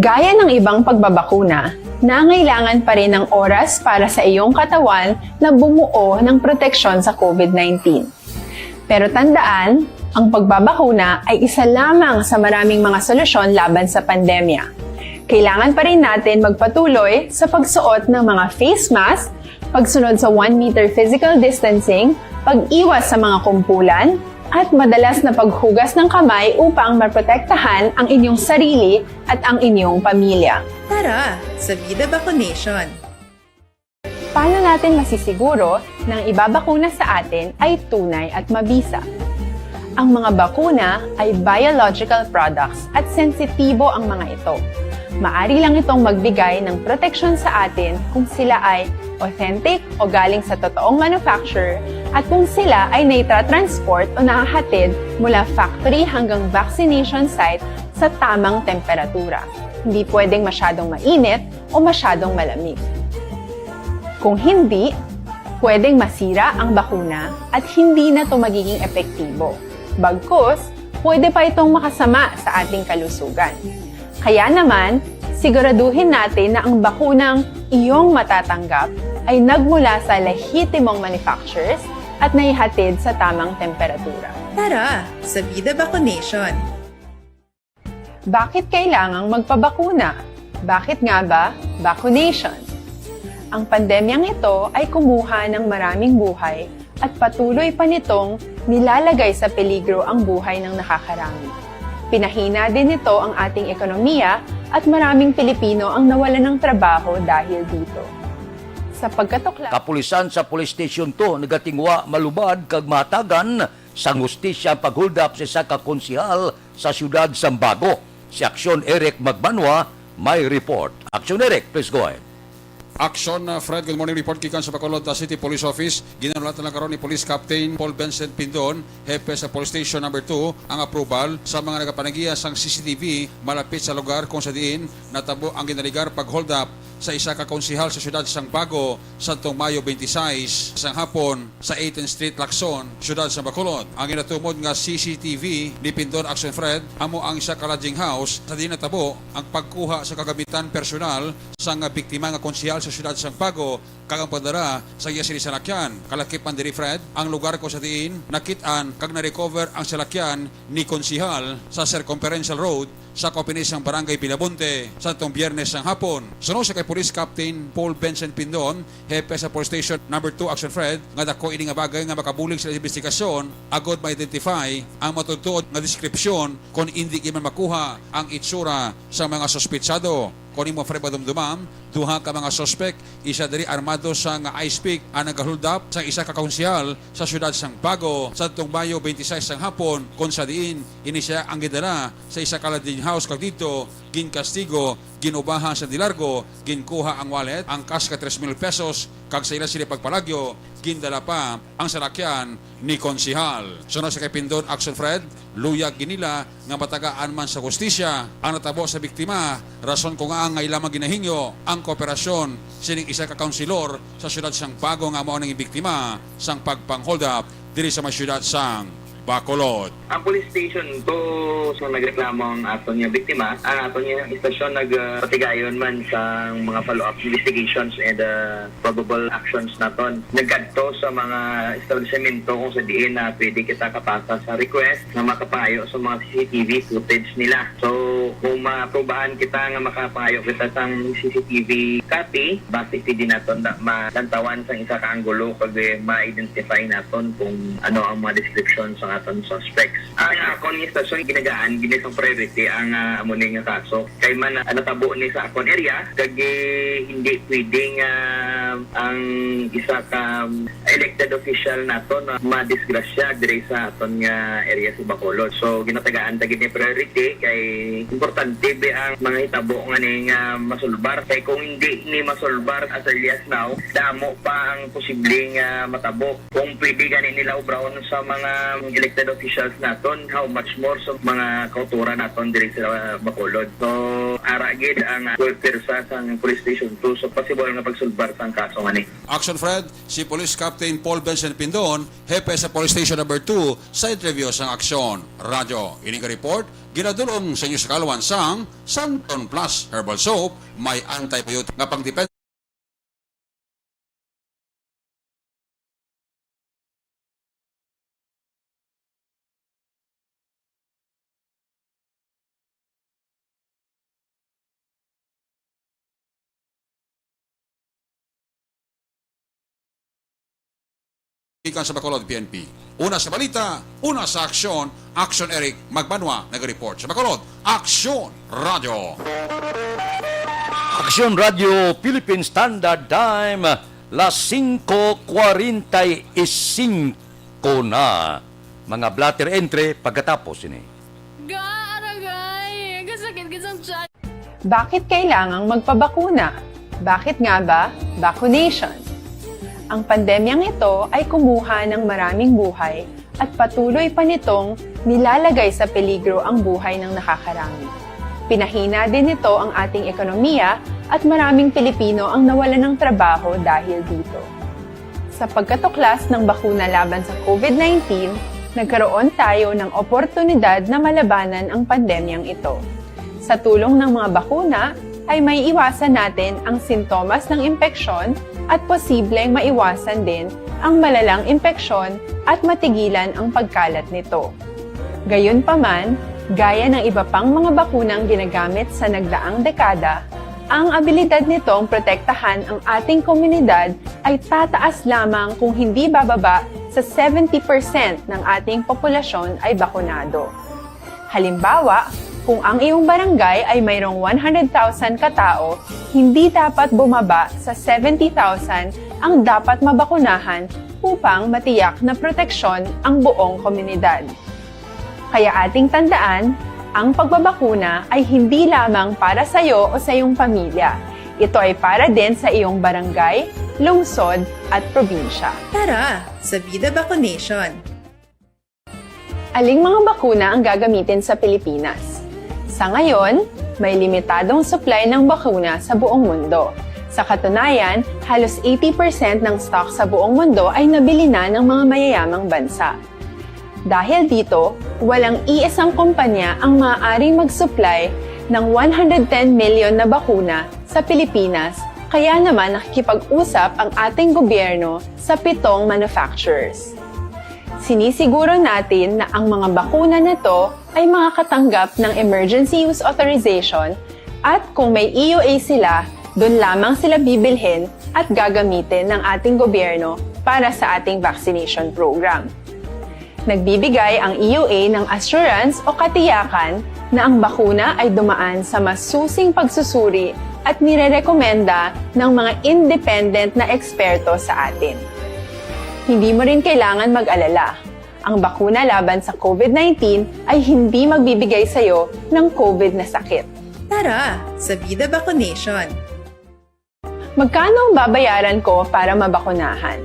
Gaya ng ibang pagbabakuna, nangailangan pa rin ng oras para sa iyong katawan na bumuo ng proteksyon sa COVID nineteen. Pero tandaan, ang pagbabakuna ay isa lamang sa maraming mga solusyon laban sa pandemya. Kailangan pa rin natin magpatuloy sa pagsuot ng mga face mask, pagsunod sa one meter physical distancing, pag-iwas sa mga kumpulan, at madalas na paghugas ng kamay upang maprotektahan ang inyong sarili at ang inyong pamilya. Tara sa Vida Vaccination! Paano natin masisiguro na ang ibabakuna sa atin ay tunay at mabisa? Ang mga bakuna ay biological products at sensitibo ang mga ito. Maari lang itong magbigay ng proteksyon sa atin kung sila ay authentic o galing sa totoong manufacturer at kung sila ay naitatransport o nahahatid mula factory hanggang vaccination site sa tamang temperatura. Hindi pwedeng masyadong mainit o masyadong malamig. Kung hindi, pwedeng masira ang bakuna at hindi na ito magiging epektibo. Bagkus, pwede pa itong makasama sa ating kalusugan. Kaya naman, siguraduhin natin na ang bakunang iyong matatanggap ay nagmula sa lehitimong manufacturers at naihatid sa tamang temperatura. Tara sa Vida Vaccination! Bakit kailangang magpabakuna? Bakit nga ba vaccination? Ang pandemyang ito ay kumuha ng maraming buhay at patuloy pa nitong nilalagay sa peligro ang buhay ng nakakarami. Pinahina din nito ang ating ekonomiya at maraming Pilipino ang nawalan ng trabaho dahil dito. Sa pagkatukla, Kapulisan sa Police Station two nagatingwa malubad kag mahatagan sang hustisya ang pag-hold up sa isa ka konsehal sa siyudad sang Bago. Si Action Eric Magbanwa may report. Action Eric, please go ahead. Action, uh, Fred, good morning report gikan sa Bacolod, uh, City Police Office. Ginanulatan lang karon ni Police Captain Paul Vincent Pindon, hepe sa Police Station Number two, ang approval sa mga nagapanagiya sang C C T V malapit sa lugar kung sa diin natabo ang ginaligar pag-hold up sa isa ka konsehal sa siyudad sang Bago, sadtong Mayo twenty-six sang hapon, sa eighteenth Street, Lacson, siyudad sa Bacolod. Ang ginatumod nga C C T V ni Pindon, Action Fred, amo ang isa ka lodging house sa diin natabo ang pagkuha sa kagamitan personal sang biktima nga konsehal sa siyudad sang Bago kag ang pagdala sa iya sini salakyan. Kalakip man diri, Fred, ang lugar kung sa diin nakit-an kag na-recover ang salakyan ni konsehal sa Circumferential Road sa Copinis sang Barangay Villamonte, sadtong Biyernes sang hapon. Suno sa kay Police Captain Paul Benson Pindon, hepe sa Police Station Number Two Action Fred, nga dako ini nga bagay nga makabulig sa investigasyon agod ma-identify ang matuod-tuod nga deskripsyon kon indi gid man makuha ang itsura sa mga suspetsado. Kon imo, Fred, madumduman, duha ka mga suspek, isa diri armado sa nga ice pick ang nagahuldap sa isa ka konsehal sa siyudad sang Bago sadtong Mayo twenty-six sang hapon, kon sa diin ini siya ang gidala sa isa ka lodging house kag didto ginkastigo, ginubahan sa dilargo, ginkuha ang wallet, ang cash ka tres mil pesos, kag sa ila sila pagpalagyo, gindala pa ang salakyan ni Konsihal. Sunod sa kay Pindon, Action Fred, luyag ginila nga matagaan man sa hustisya ang natabo sa biktima, rason kung ngaa ila man ginahingyo ang kooperasyon sining isa ka kaunsilor sa siyudad sang Bago nga mao ning biktima sang pagpanghold up diri sa may siyudad sang Bacolod. Ang police station to sa nagreklamo ang aton nga biktima, ang aton nga istasyon nagpatigayon man sa mga follow-up investigations and, uh, probable actions naton. Nagkadto sa mga establisemento kung sa diin na pwede kita kapasa sa request na makapangayo sa mga C C T V footage nila. So, kung maaprubahan kita nga makapangayo kita sang C C T V copy, basi pwede naton na malantawan sang isa ka anggulo kag, eh, ma-identify naton kung ano ang mga description sa aton suspects. Ang akon nga istasyon, ginagaan gid ni sang priority ang, ah, amo ni nga kaso. Kay man, ah, natabo ni sa akon area, kag, eh, hindi pwede nga ang isa ka elected official naton, ah, madisgrasya diri sa aton nga area sa Bacolod. So, ginatagaan ta gid ni priority kay importante bi ang mga hitabo nga ni nga masulbar. Kay kung hindi ni masulbar as early as now, damo pa ang posibleng, ah, matabo. Kung pwede gani nila obrahon sa mga elected officials naton, how much more sa mga kauturan naton diri sa Bacolod. So, ara gid ang, ah, pwersa sang Police Station Two sa possible nga pagsulbar sang kaso nga ni. Action Fred, si Police Captain Paul Benson Pindon, hepe sa Police Station Number Two, sa interview sang Aksyon Radyo. Ini nga report ginadul-ong sa inyo sa kalwan sang Santon Plus Herbal Soap, may antibiotic nga pangdepensa. Gikan sa Bacolod P N P. Una sa balita, una sa aksyon, Action Eric Magbanwa nag-report sa Bacolod. Aksyon Radyo. Aksyon Radyo Philippine Standard Time, las singko kwarenta y singko na. Mga blotter entry pagkatapos ini. Ga, aragay! Kasakit gid sang tiyan. Bakit kailangang magpabakuna? Bakit nga ba vaccination? Ang pandemyang ito ay kumuha ng maraming buhay at patuloy pa nitong nilalagay sa peligro ang buhay ng nakakarami. Pinahina din nito ang ating ekonomiya at maraming Pilipino ang nawalan ng trabaho dahil dito. Sa pagkatuklas ng bakuna laban sa COVID nineteen, nagkaroon tayo ng oportunidad na malabanan ang pandemyang ito. Sa tulong ng mga bakuna, ay maiiwasan natin ang sintomas ng impeksyon at posibleng maiwasan din ang malalang impeksyon at matigilan ang pagkalat nito. Gayunpaman, gaya ng iba pang mga bakunang ginagamit sa nagdaang dekada, ang abilidad nitong protektahan ang ating komunidad ay tataas lamang kung hindi bababa sa seventy percent ng ating populasyon ay bakunado. Halimbawa, kung ang iyong barangay ay mayroong one hundred thousand katao, hindi dapat bumaba sa seventy thousand ang dapat mabakunahan upang matiyak na proteksyon ang buong komunidad. Kaya ating tandaan, ang pagbabakuna ay hindi lamang para sa iyo o sa iyong pamilya. Ito ay para din sa iyong barangay, lungsod, at probinsya. Tara, sa Vida Vaccination! Aling mga bakuna ang gagamitin sa Pilipinas? Sa ngayon, may limitadong supply ng bakuna sa buong mundo. Sa katunayan, halos eighty percent ng stock sa buong mundo ay nabili na ng mga mayayamang bansa. Dahil dito, walang iisang kumpanya ang maaaring mag-supply ng one hundred ten million na bakuna sa Pilipinas, kaya naman nakikipag-usap ang ating gobyerno sa pitong manufacturers. Sinisiguro natin na ang mga bakuna na to ay makakatanggap ng emergency use authorization at kung may E U A sila, Doon lamang sila bibilhin at gagamitin ng ating gobyerno para sa ating vaccination program. Nagbibigay ang E U A ng assurance o katiyakan na ang bakuna ay dumaan sa masusing pagsusuri at nirerekomenda ng mga independent na eksperto sa atin. Hindi mo rin kailangan mag-alala. Ang bakuna laban sa COVID nineteen ay hindi magbibigay sa iyo ng COVID na sakit. Tara sa Vida Vaccination! Magkano ang babayaran ko para mabakunahan?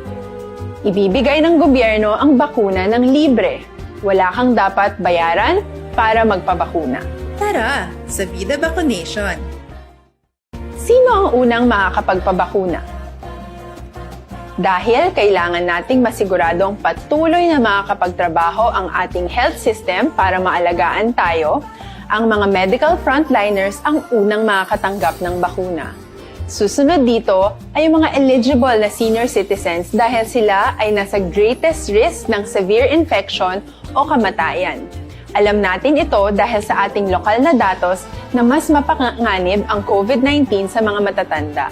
Ibibigay ng gobyerno ang bakuna ng libre. Wala kang dapat bayaran para magpabakuna. Tara sa Vida Vaccination! Sino ang unang makakapagpabakuna? Dahil kailangan nating masiguradong patuloy na makakapagtrabaho ang ating health system para maalagaan tayo, ang mga medical frontliners ang unang makakatanggap ng bakuna. Susunod dito ay ang mga eligible na senior citizens dahil sila ay nasa greatest risk ng severe infection o kamatayan. Alam natin ito dahil sa ating lokal na datos na mas mapanganib ang COVID nineteen sa mga matatanda.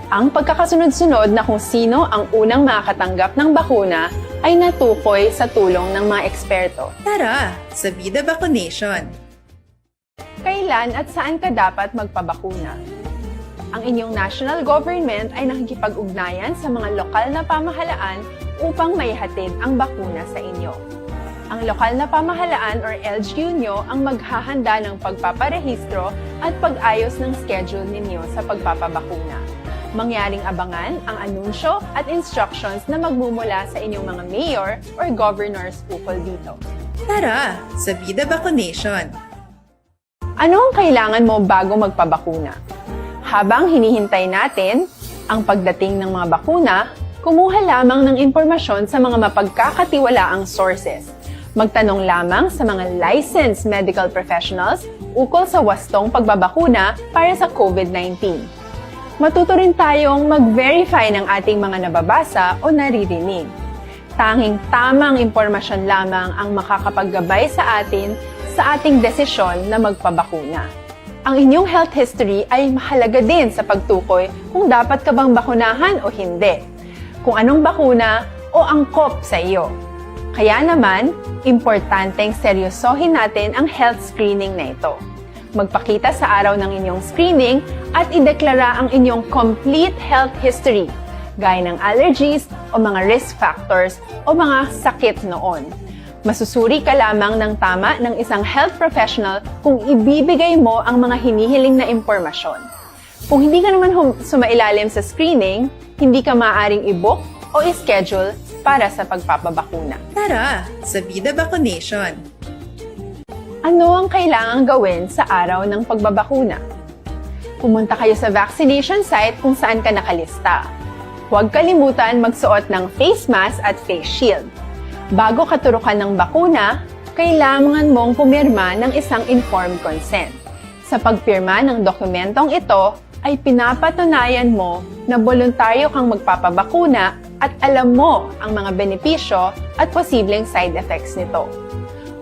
Ang pagkakasunod-sunod na kung sino ang unang makakatanggap ng bakuna ay natukoy sa tulong ng mga eksperto. Tara sa Vida Vaccination! Kailan at saan ka dapat magpabakuna? Ang inyong national government ay nakikipag-ugnayan sa mga lokal na pamahalaan upang maihatid ang bakuna sa inyo. Ang lokal na pamahalaan or L G U nyo ang maghahanda ng pagpaparehistro at pag-ayos ng schedule ninyo sa pagpapabakuna. Mangyaring abangan ang anunsyo at instructions na magmumula sa inyong mga mayor or governors ukol dito. Tara sa Vida Vaccination! Ano ang kailangan mo bago magpabakuna? Habang hinihintay natin ang pagdating ng mga bakuna, kumuha lamang ng impormasyon sa mga mapagkakatiwalaang sources. Magtanong lamang sa mga licensed medical professionals ukol sa wastong pagbabakuna para sa COVID nineteen. Matuto rin tayong mag-verify ng ating mga nababasa o naririnig. Tanging tamang impormasyon lamang ang makakapaggabay sa atin sa ating desisyon na magpabakuna. Ang inyong health history ay mahalaga din sa pagtukoy kung dapat ka bang bakunahan o hindi, kung anong bakuna o angkop sa iyo. Kaya naman, importanteng seryosohin natin ang health screening na ito. Magpakita sa araw ng inyong screening at ideklara ang inyong complete health history, gaya ng allergies o mga risk factors o mga sakit noon. Masusuri ka lamang ng tama ng isang health professional kung ibibigay mo ang mga hinihiling na impormasyon. Kung hindi ka naman hum- sumailalim sa screening, hindi ka maaaring i-book o i-schedule para sa pagpapabakuna. Tara sa Vida Vaccination! Ano ang kailangang gawin sa araw ng pagbabakuna? Pumunta kayo sa vaccination site kung saan ka nakalista. Huwag kalimutan magsuot ng face mask at face shield. Bago katurukan ng bakuna, kailangan mong pumirma ng isang informed consent. Sa pagpirma ng dokumentong ito, ay pinapatunayan mo na boluntaryo kang magpapabakuna at alam mo ang mga benepisyo at posibleng side effects nito.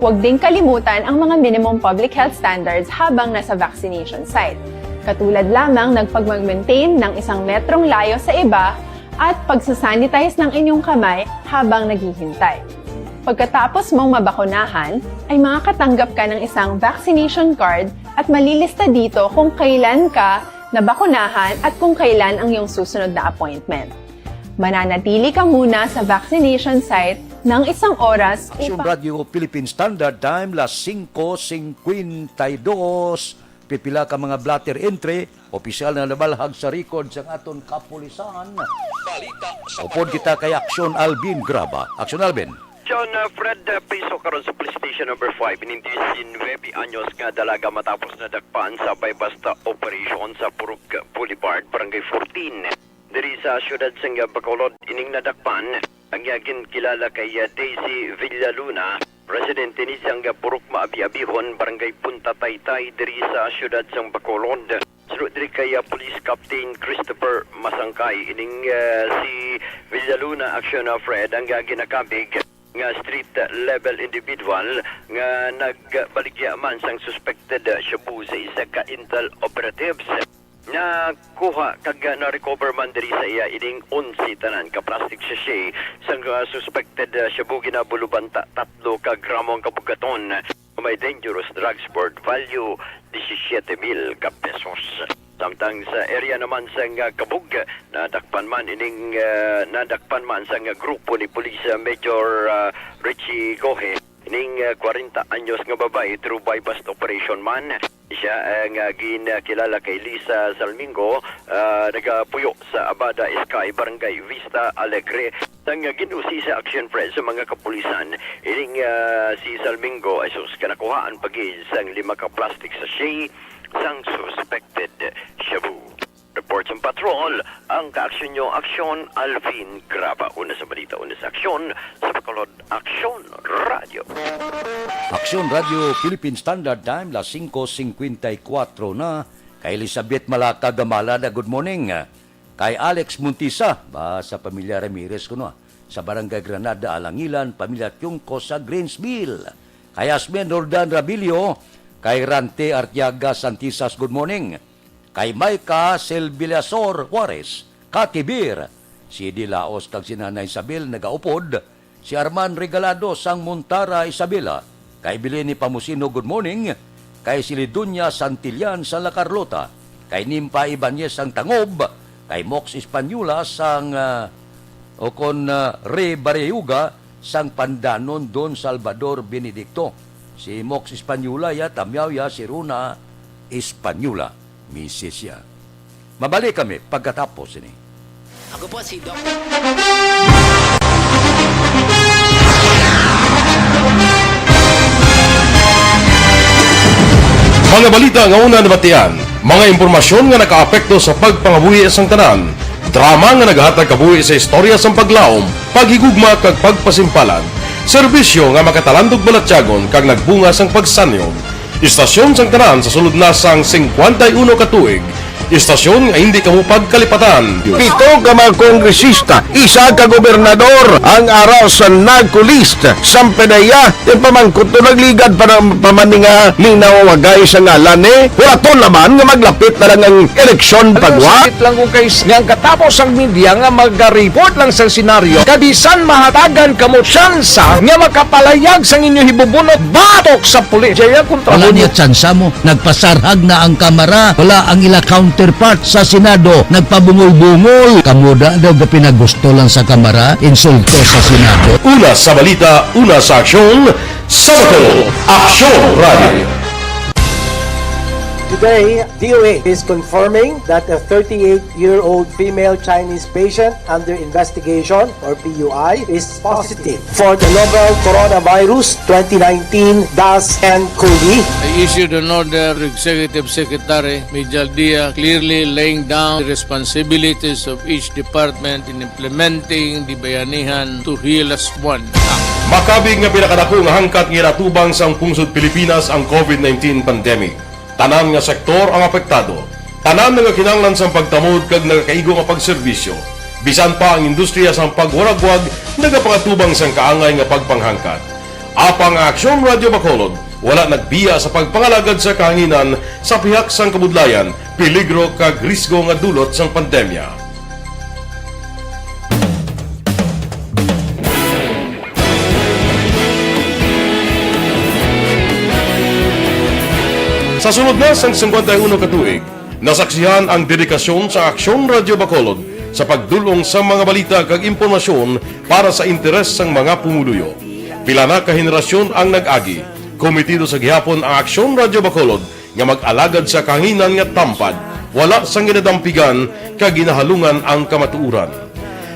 Huwag ding kalimutan ang mga minimum public health standards habang nasa vaccination site, katulad lamang ng pagmag-maintain ng isang metrong layo sa iba at pagsasanitize ng inyong kamay habang naghihintay. Pagkatapos mong mabakunahan, ay makakatanggap ka ng isang vaccination card at malilista dito kung kailan ka nabakunahan at kung kailan ang iyong susunod na appointment. Mananatili ka muna sa vaccination site ng isang oras Aksyon upang Radyo Philippine Standard Time, las singko singkwenta y dos. Pipila ka mga blotter entry, opisyal na nabalhag sa record sang aton kapulisan. Balita sa Upod kita kay Aksyon Alvin Graba. Aksyon Alvin. John, uh, Fred, uh, priso karon sa Police Station Number Five ining disinwebe anyos nga dalaga matapos nadakpan sa buy-bust operation sa Purok Boulevard, Barangay fourteen, diri sa siyudad sang Bacolod. Ining nadakpan, ang iya ginkilala kay, uh, Daisy Villaluna, residente ni sang Purok Maabi-abihon, Barangay Punta Taytay, diri sa siyudad sang Bacolod. Suno diri kay, ah, Police Captain Christopher Masangkay, ining, ah, si Villaluna Action, ah, Fred, ang, ah, ginakabig nga street level individual nga nagbaligya man sang suspected, ah, shabu sa isa ka intel operatives. Nakuha kag na-recover man diri sa iya ining onse tanan ka plastic sachet sang, ah, suspected, ah, shabu, ginabulubanta tatlo ka gramo ang kabugaton. May dangerous drugs worth value disisiete mil ka pesos. Samtang sa area naman sang, ah, Kabug, nadakpan man ining, ah, nadakpan man sang grupo ni Police, ah, Major, ah, Richie Gohe. Ning, ah, kwarenta anyos nga babayi through buy-bust operation man. Siya, ah, nga ginkilala kay Lisa Salmingo, ah, nagapuyo sa Abada Sky, Barangay Vista Alegre. Sang, ah, gin-usisa sa Action Friends sa mga kapulisan, ining, ah, si Salmingo ay sus ka nakuhaan pa gid sang lima ka plastic sachet sang suspected shabu. Report sa Patrol, ang kaaksyon nyo, Aksyon Alvin Graba. Una sa balita, una sa aksyon, sa Bacolod, Aksyon Radio. Aksyon Radio, Philippine Standard Time, las singko singkwenta y kuwatro na. Kay Elizabeth Malaka Gamalada, good morning. Kay Alex Montisa, ba, sa pamilya Ramirez kuno, ah, sa Barangay Granada, Alangilan, pamilya Tiungco sa Greensville. Kay Asmin Roldan Rabilio, kay Rante Artiaga Santisas, good morning. Kay Micah Silvilasor Juarez, Kati Beer, si Di Laos kag si Nanay Isabel nagaupod, si Arman Regalado sang Montara, Isabela, kay Bileni Pamusino, good morning, kay si Lidunya Santillan sa La Carlota, kay Nimpa Ibanez sang Tangob, kay Mox Española sang, ah, o kon, ah, Re Barayuga sang Pandanon, Don Salvador Benedicto. Si Mox Española ya, tamyaw ya, si Runa Española, misis ya. Mabalik kami pagkatapos ini. Ako po si Doc. Mga balita nga una nabatian, mga impormasyon nga nakaapekto sa pagpangabuhi sang tanan, drama nga naghatag kabuhi sa istorya sang paglaom, paghigugma kag pagpasimpalan, serbisyo nga makatalandog balatyagon kag nagbunga sang pagsanyog. Istasyon sang tanan sa sulod na sang singkwenta y uno ka tuig. Istasyon nga hindi kamo pagkalipatan. Pito ka mga kongresista, isa ka gobernador ang ara sa NAGCOLEST. Sampanaya, yung pamangkot to nagligad pa ng pamaninga, linaw wagay sa ngalan, eh. Wala to naman nga maglapit na lang ang eleksyon. Ano, pagwa. Sakit lang kung kay nga ang katapos ang media nga maga-report lang sa senaryo, kabisan mahatagan kamo tsansa nga makapalayag sang inyo hibubunot batok sa pulis. Jaya kontra. Wala mo niya tsansa mo. Nagpasarhag na ang Kamara. Wala ang ila counterpart sa Senado. Nagpabungol-bungol. Kamo da daw gapinagusto lang sa Kamara, insulto sa Senado. Una sa balita, una sa aksyon, sa Bacolod, Aksyon Radio. Today, D O A is confirming that a thirty-eight-year-old female Chinese patient under investigation, or P U I, is positive for the novel coronavirus twenty nineteen dash N COVID. I issued an order to Executive Secretary Mijal Dia, clearly laying down the responsibilities of each department in implementing the Bayanihan to Heal as One Act. Makabig nga pinakadako nga hangkat nga ginatubang sang pungsod Pilipinas ang COVID nineteen pandemic. Tanan nga sektor ang apektado. Tanan nagakinahanglan sang pagtamod kag nagakaigo nga pagserbisyo. Bisan pa ang industriya sang pagwaragwag nagapangatubang sang kaangay nga pagpanghangkat. Apang ang Aksyon Radio Bacolod wala nagbiya sa pagpangalagad sa kahanginan sa pihak sang kabudlayan, peligro kag risgo nga dulot sang pandemya. Sa sulod na sang singkwenta y uno ka tuig, nasaksihan ang dedikasyon sa Aksyon Radio Bacolod sa pagdul-ong sa mga balita kag impormasyon para sa interes sang mga pumuluyo. Pila na ka henerasyon ang nag-agi, kometido sa gihapon ang Aksyon Radio Bacolod nga mag-alagad sa kahanginan nga tampad, wala sang ginadampigan kag ginahalungan ang kamatuoran.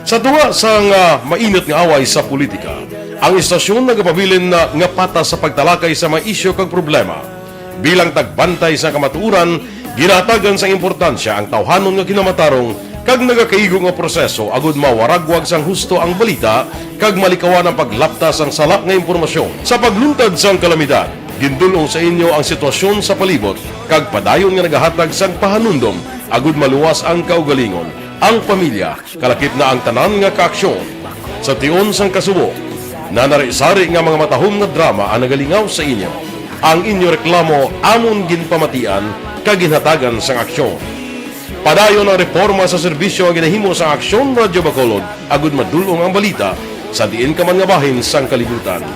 Sa tunga sang, ah, mainit nga away sa politika, ang istasyon nagapabilin na nga patas sa pagtalakay sa mga isyu kag problema. Bilang tagbantay sa kamatuoran, ginahatagan sang importansya ang tawhanon nga kinamatarong kag nagakaigo nga proseso agud mawaragwag sang husto ang balita kag malikawan ang paglapta sang sala nga impormasyon. Sa pagluntad sang kalamidad, gindul-ong sa inyo ang sitwasyon sa palibot kag padayon nga nagahatag sang pahanumdom agud maluwas ang kaugalingon, ang pamilya, kalakip na ang tanan nga kaaksyon. Sa tion sang kasubo, nanari-sari nga mga matahom nga drama ang nagalingaw sa inyo. Ang inyo reklamo amon ginpamatian kag ginhatagan sang aksyon. Padayon ang reporma sa serbisyo nga ginahimo sa Aksyon Radyo Bacolod, agud madul-ong ang balita sa diin ka man nga bahin sang kalibutan.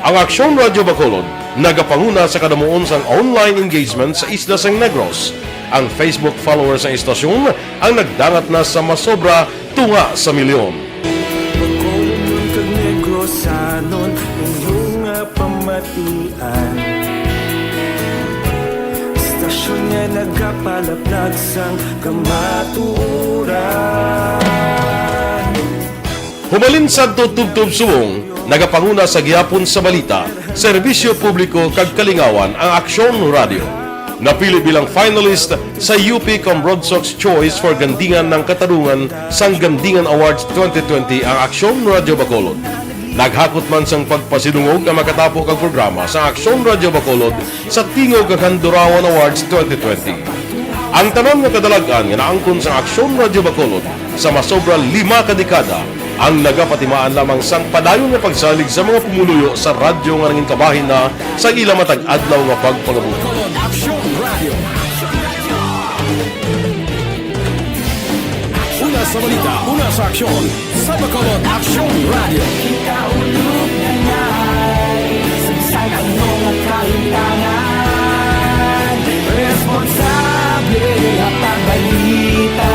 Ang Aksyon Radyo Bacolod nagapanguna sa kadamuon sang online engagement sa isla sang Negros. Ang Facebook followers sang istasyon ang nagdangat na sa masobra tunga sa milyon. Bacolodnon kag Negrosanon, inyo nga pamatian. Istasyon nga nagapalaplag sang kamatuoran. Humalin sadto tubtob subong, nagapanguna sa gihapon sa balita, serbisyo publiko kag kalingawan ang Aksyon Radio. Napili bilang finalist sa U P Cambrodsoc's Choice for Gandingan ng Katarungan sang Gandingan Awards twenty twenty ang Aksyon Radio Bacolod. Naghakot man sang pagpasidungog ang makatapo kag programa sa Aksyon Radio Bacolod sa Tingog kag Handurawan Awards twenty twenty. Ang tanan nga kadalag-an nga naangkon sang Aksyon Radio Bacolod sa masobra lima ka dekada ang nagapatimaan lamang sang padayon nga pagsalig sa mga pumuluyo sa radyo nga nangin kabahin na sa ila matag adlaw nga pagpangabuhi. Bacolod Aksyon Radio. Una sa balita, una sa aksyon, sa Bacolod Aksyon Radio. Kita ulog na ngay, sagsay ang mga kalintangan. Responsable, hatag balita,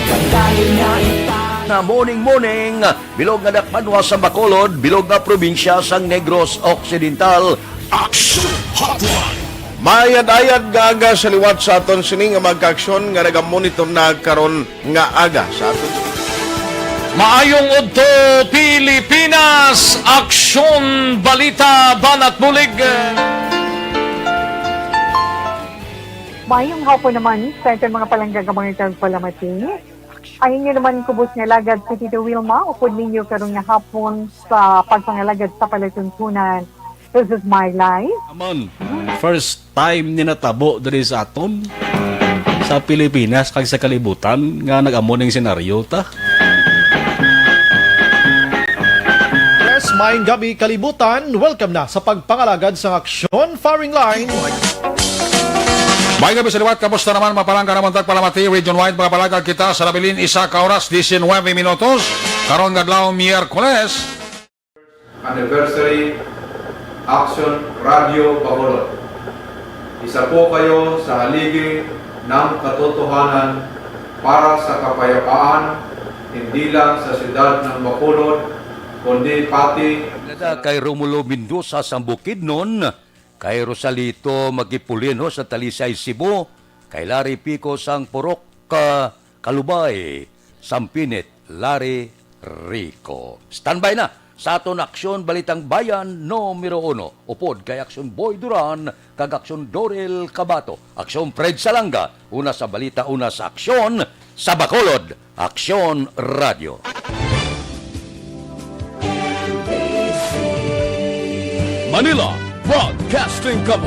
padayon nga ita. Na morning, morning, bilog nga dakbanwa sa Bacolod, bilog nga probinsya sang Negros Occidental. Action Hotline. Maayad-ayad nga aga sa liwat sa aton sini nga mga kaaksyon nga nagamonitor na karon nga aga sa aton. Maayong udto, Pilipinas! Aksyon, balita, banat bulig. Maayong hapon naman sa aton mga palangga nga mga tagpalamati. Ang inyo naman kubos nga alagad si Tito Wilma, upod ninyo karon nga hapon sa pagpangalagad sa palatuntunan. This is my life. Naman, first time ni natabo diri sa aton, sa Pilipinas kag sa kalibutan nga nag-amo ning senaryo ta. Yes, maayong gabi, kalibutan. Welcome na sa pagpangalagad sa aksyon firing line. Maayong gabi sa liwat. Kamusta naman, mapalangga naman tagpalamati region-wide, mga palagag kita sa nabilin isa ka oras, diecinuebe minutos. Karon nga adlaw, Miyerkules. Anniversary Action Radio Bacolod. Isa po kayo sa haligi ng katotohanan para sa kapayapaan, hindi lang sa siyudad ng Bacolod, kundi pati Nada kay Romulo Mendoza sang Bukidnon, kay Rosalito Magipulino sa Talisay, Cebu, kay Larry Pico sang Purok, ah, Kalubay, Sampinit, Larry Rico. Standby na sa aton Aksyon Balitang Bayan numero uno, upod kay Aksyon Boy Duran kag Aksyon Dorel Cabato, Aksyon Fred Salanga, una sa balita, una sa aksyon, sa Bacolod, Aksyon Radio. Manila Broadcasting Company.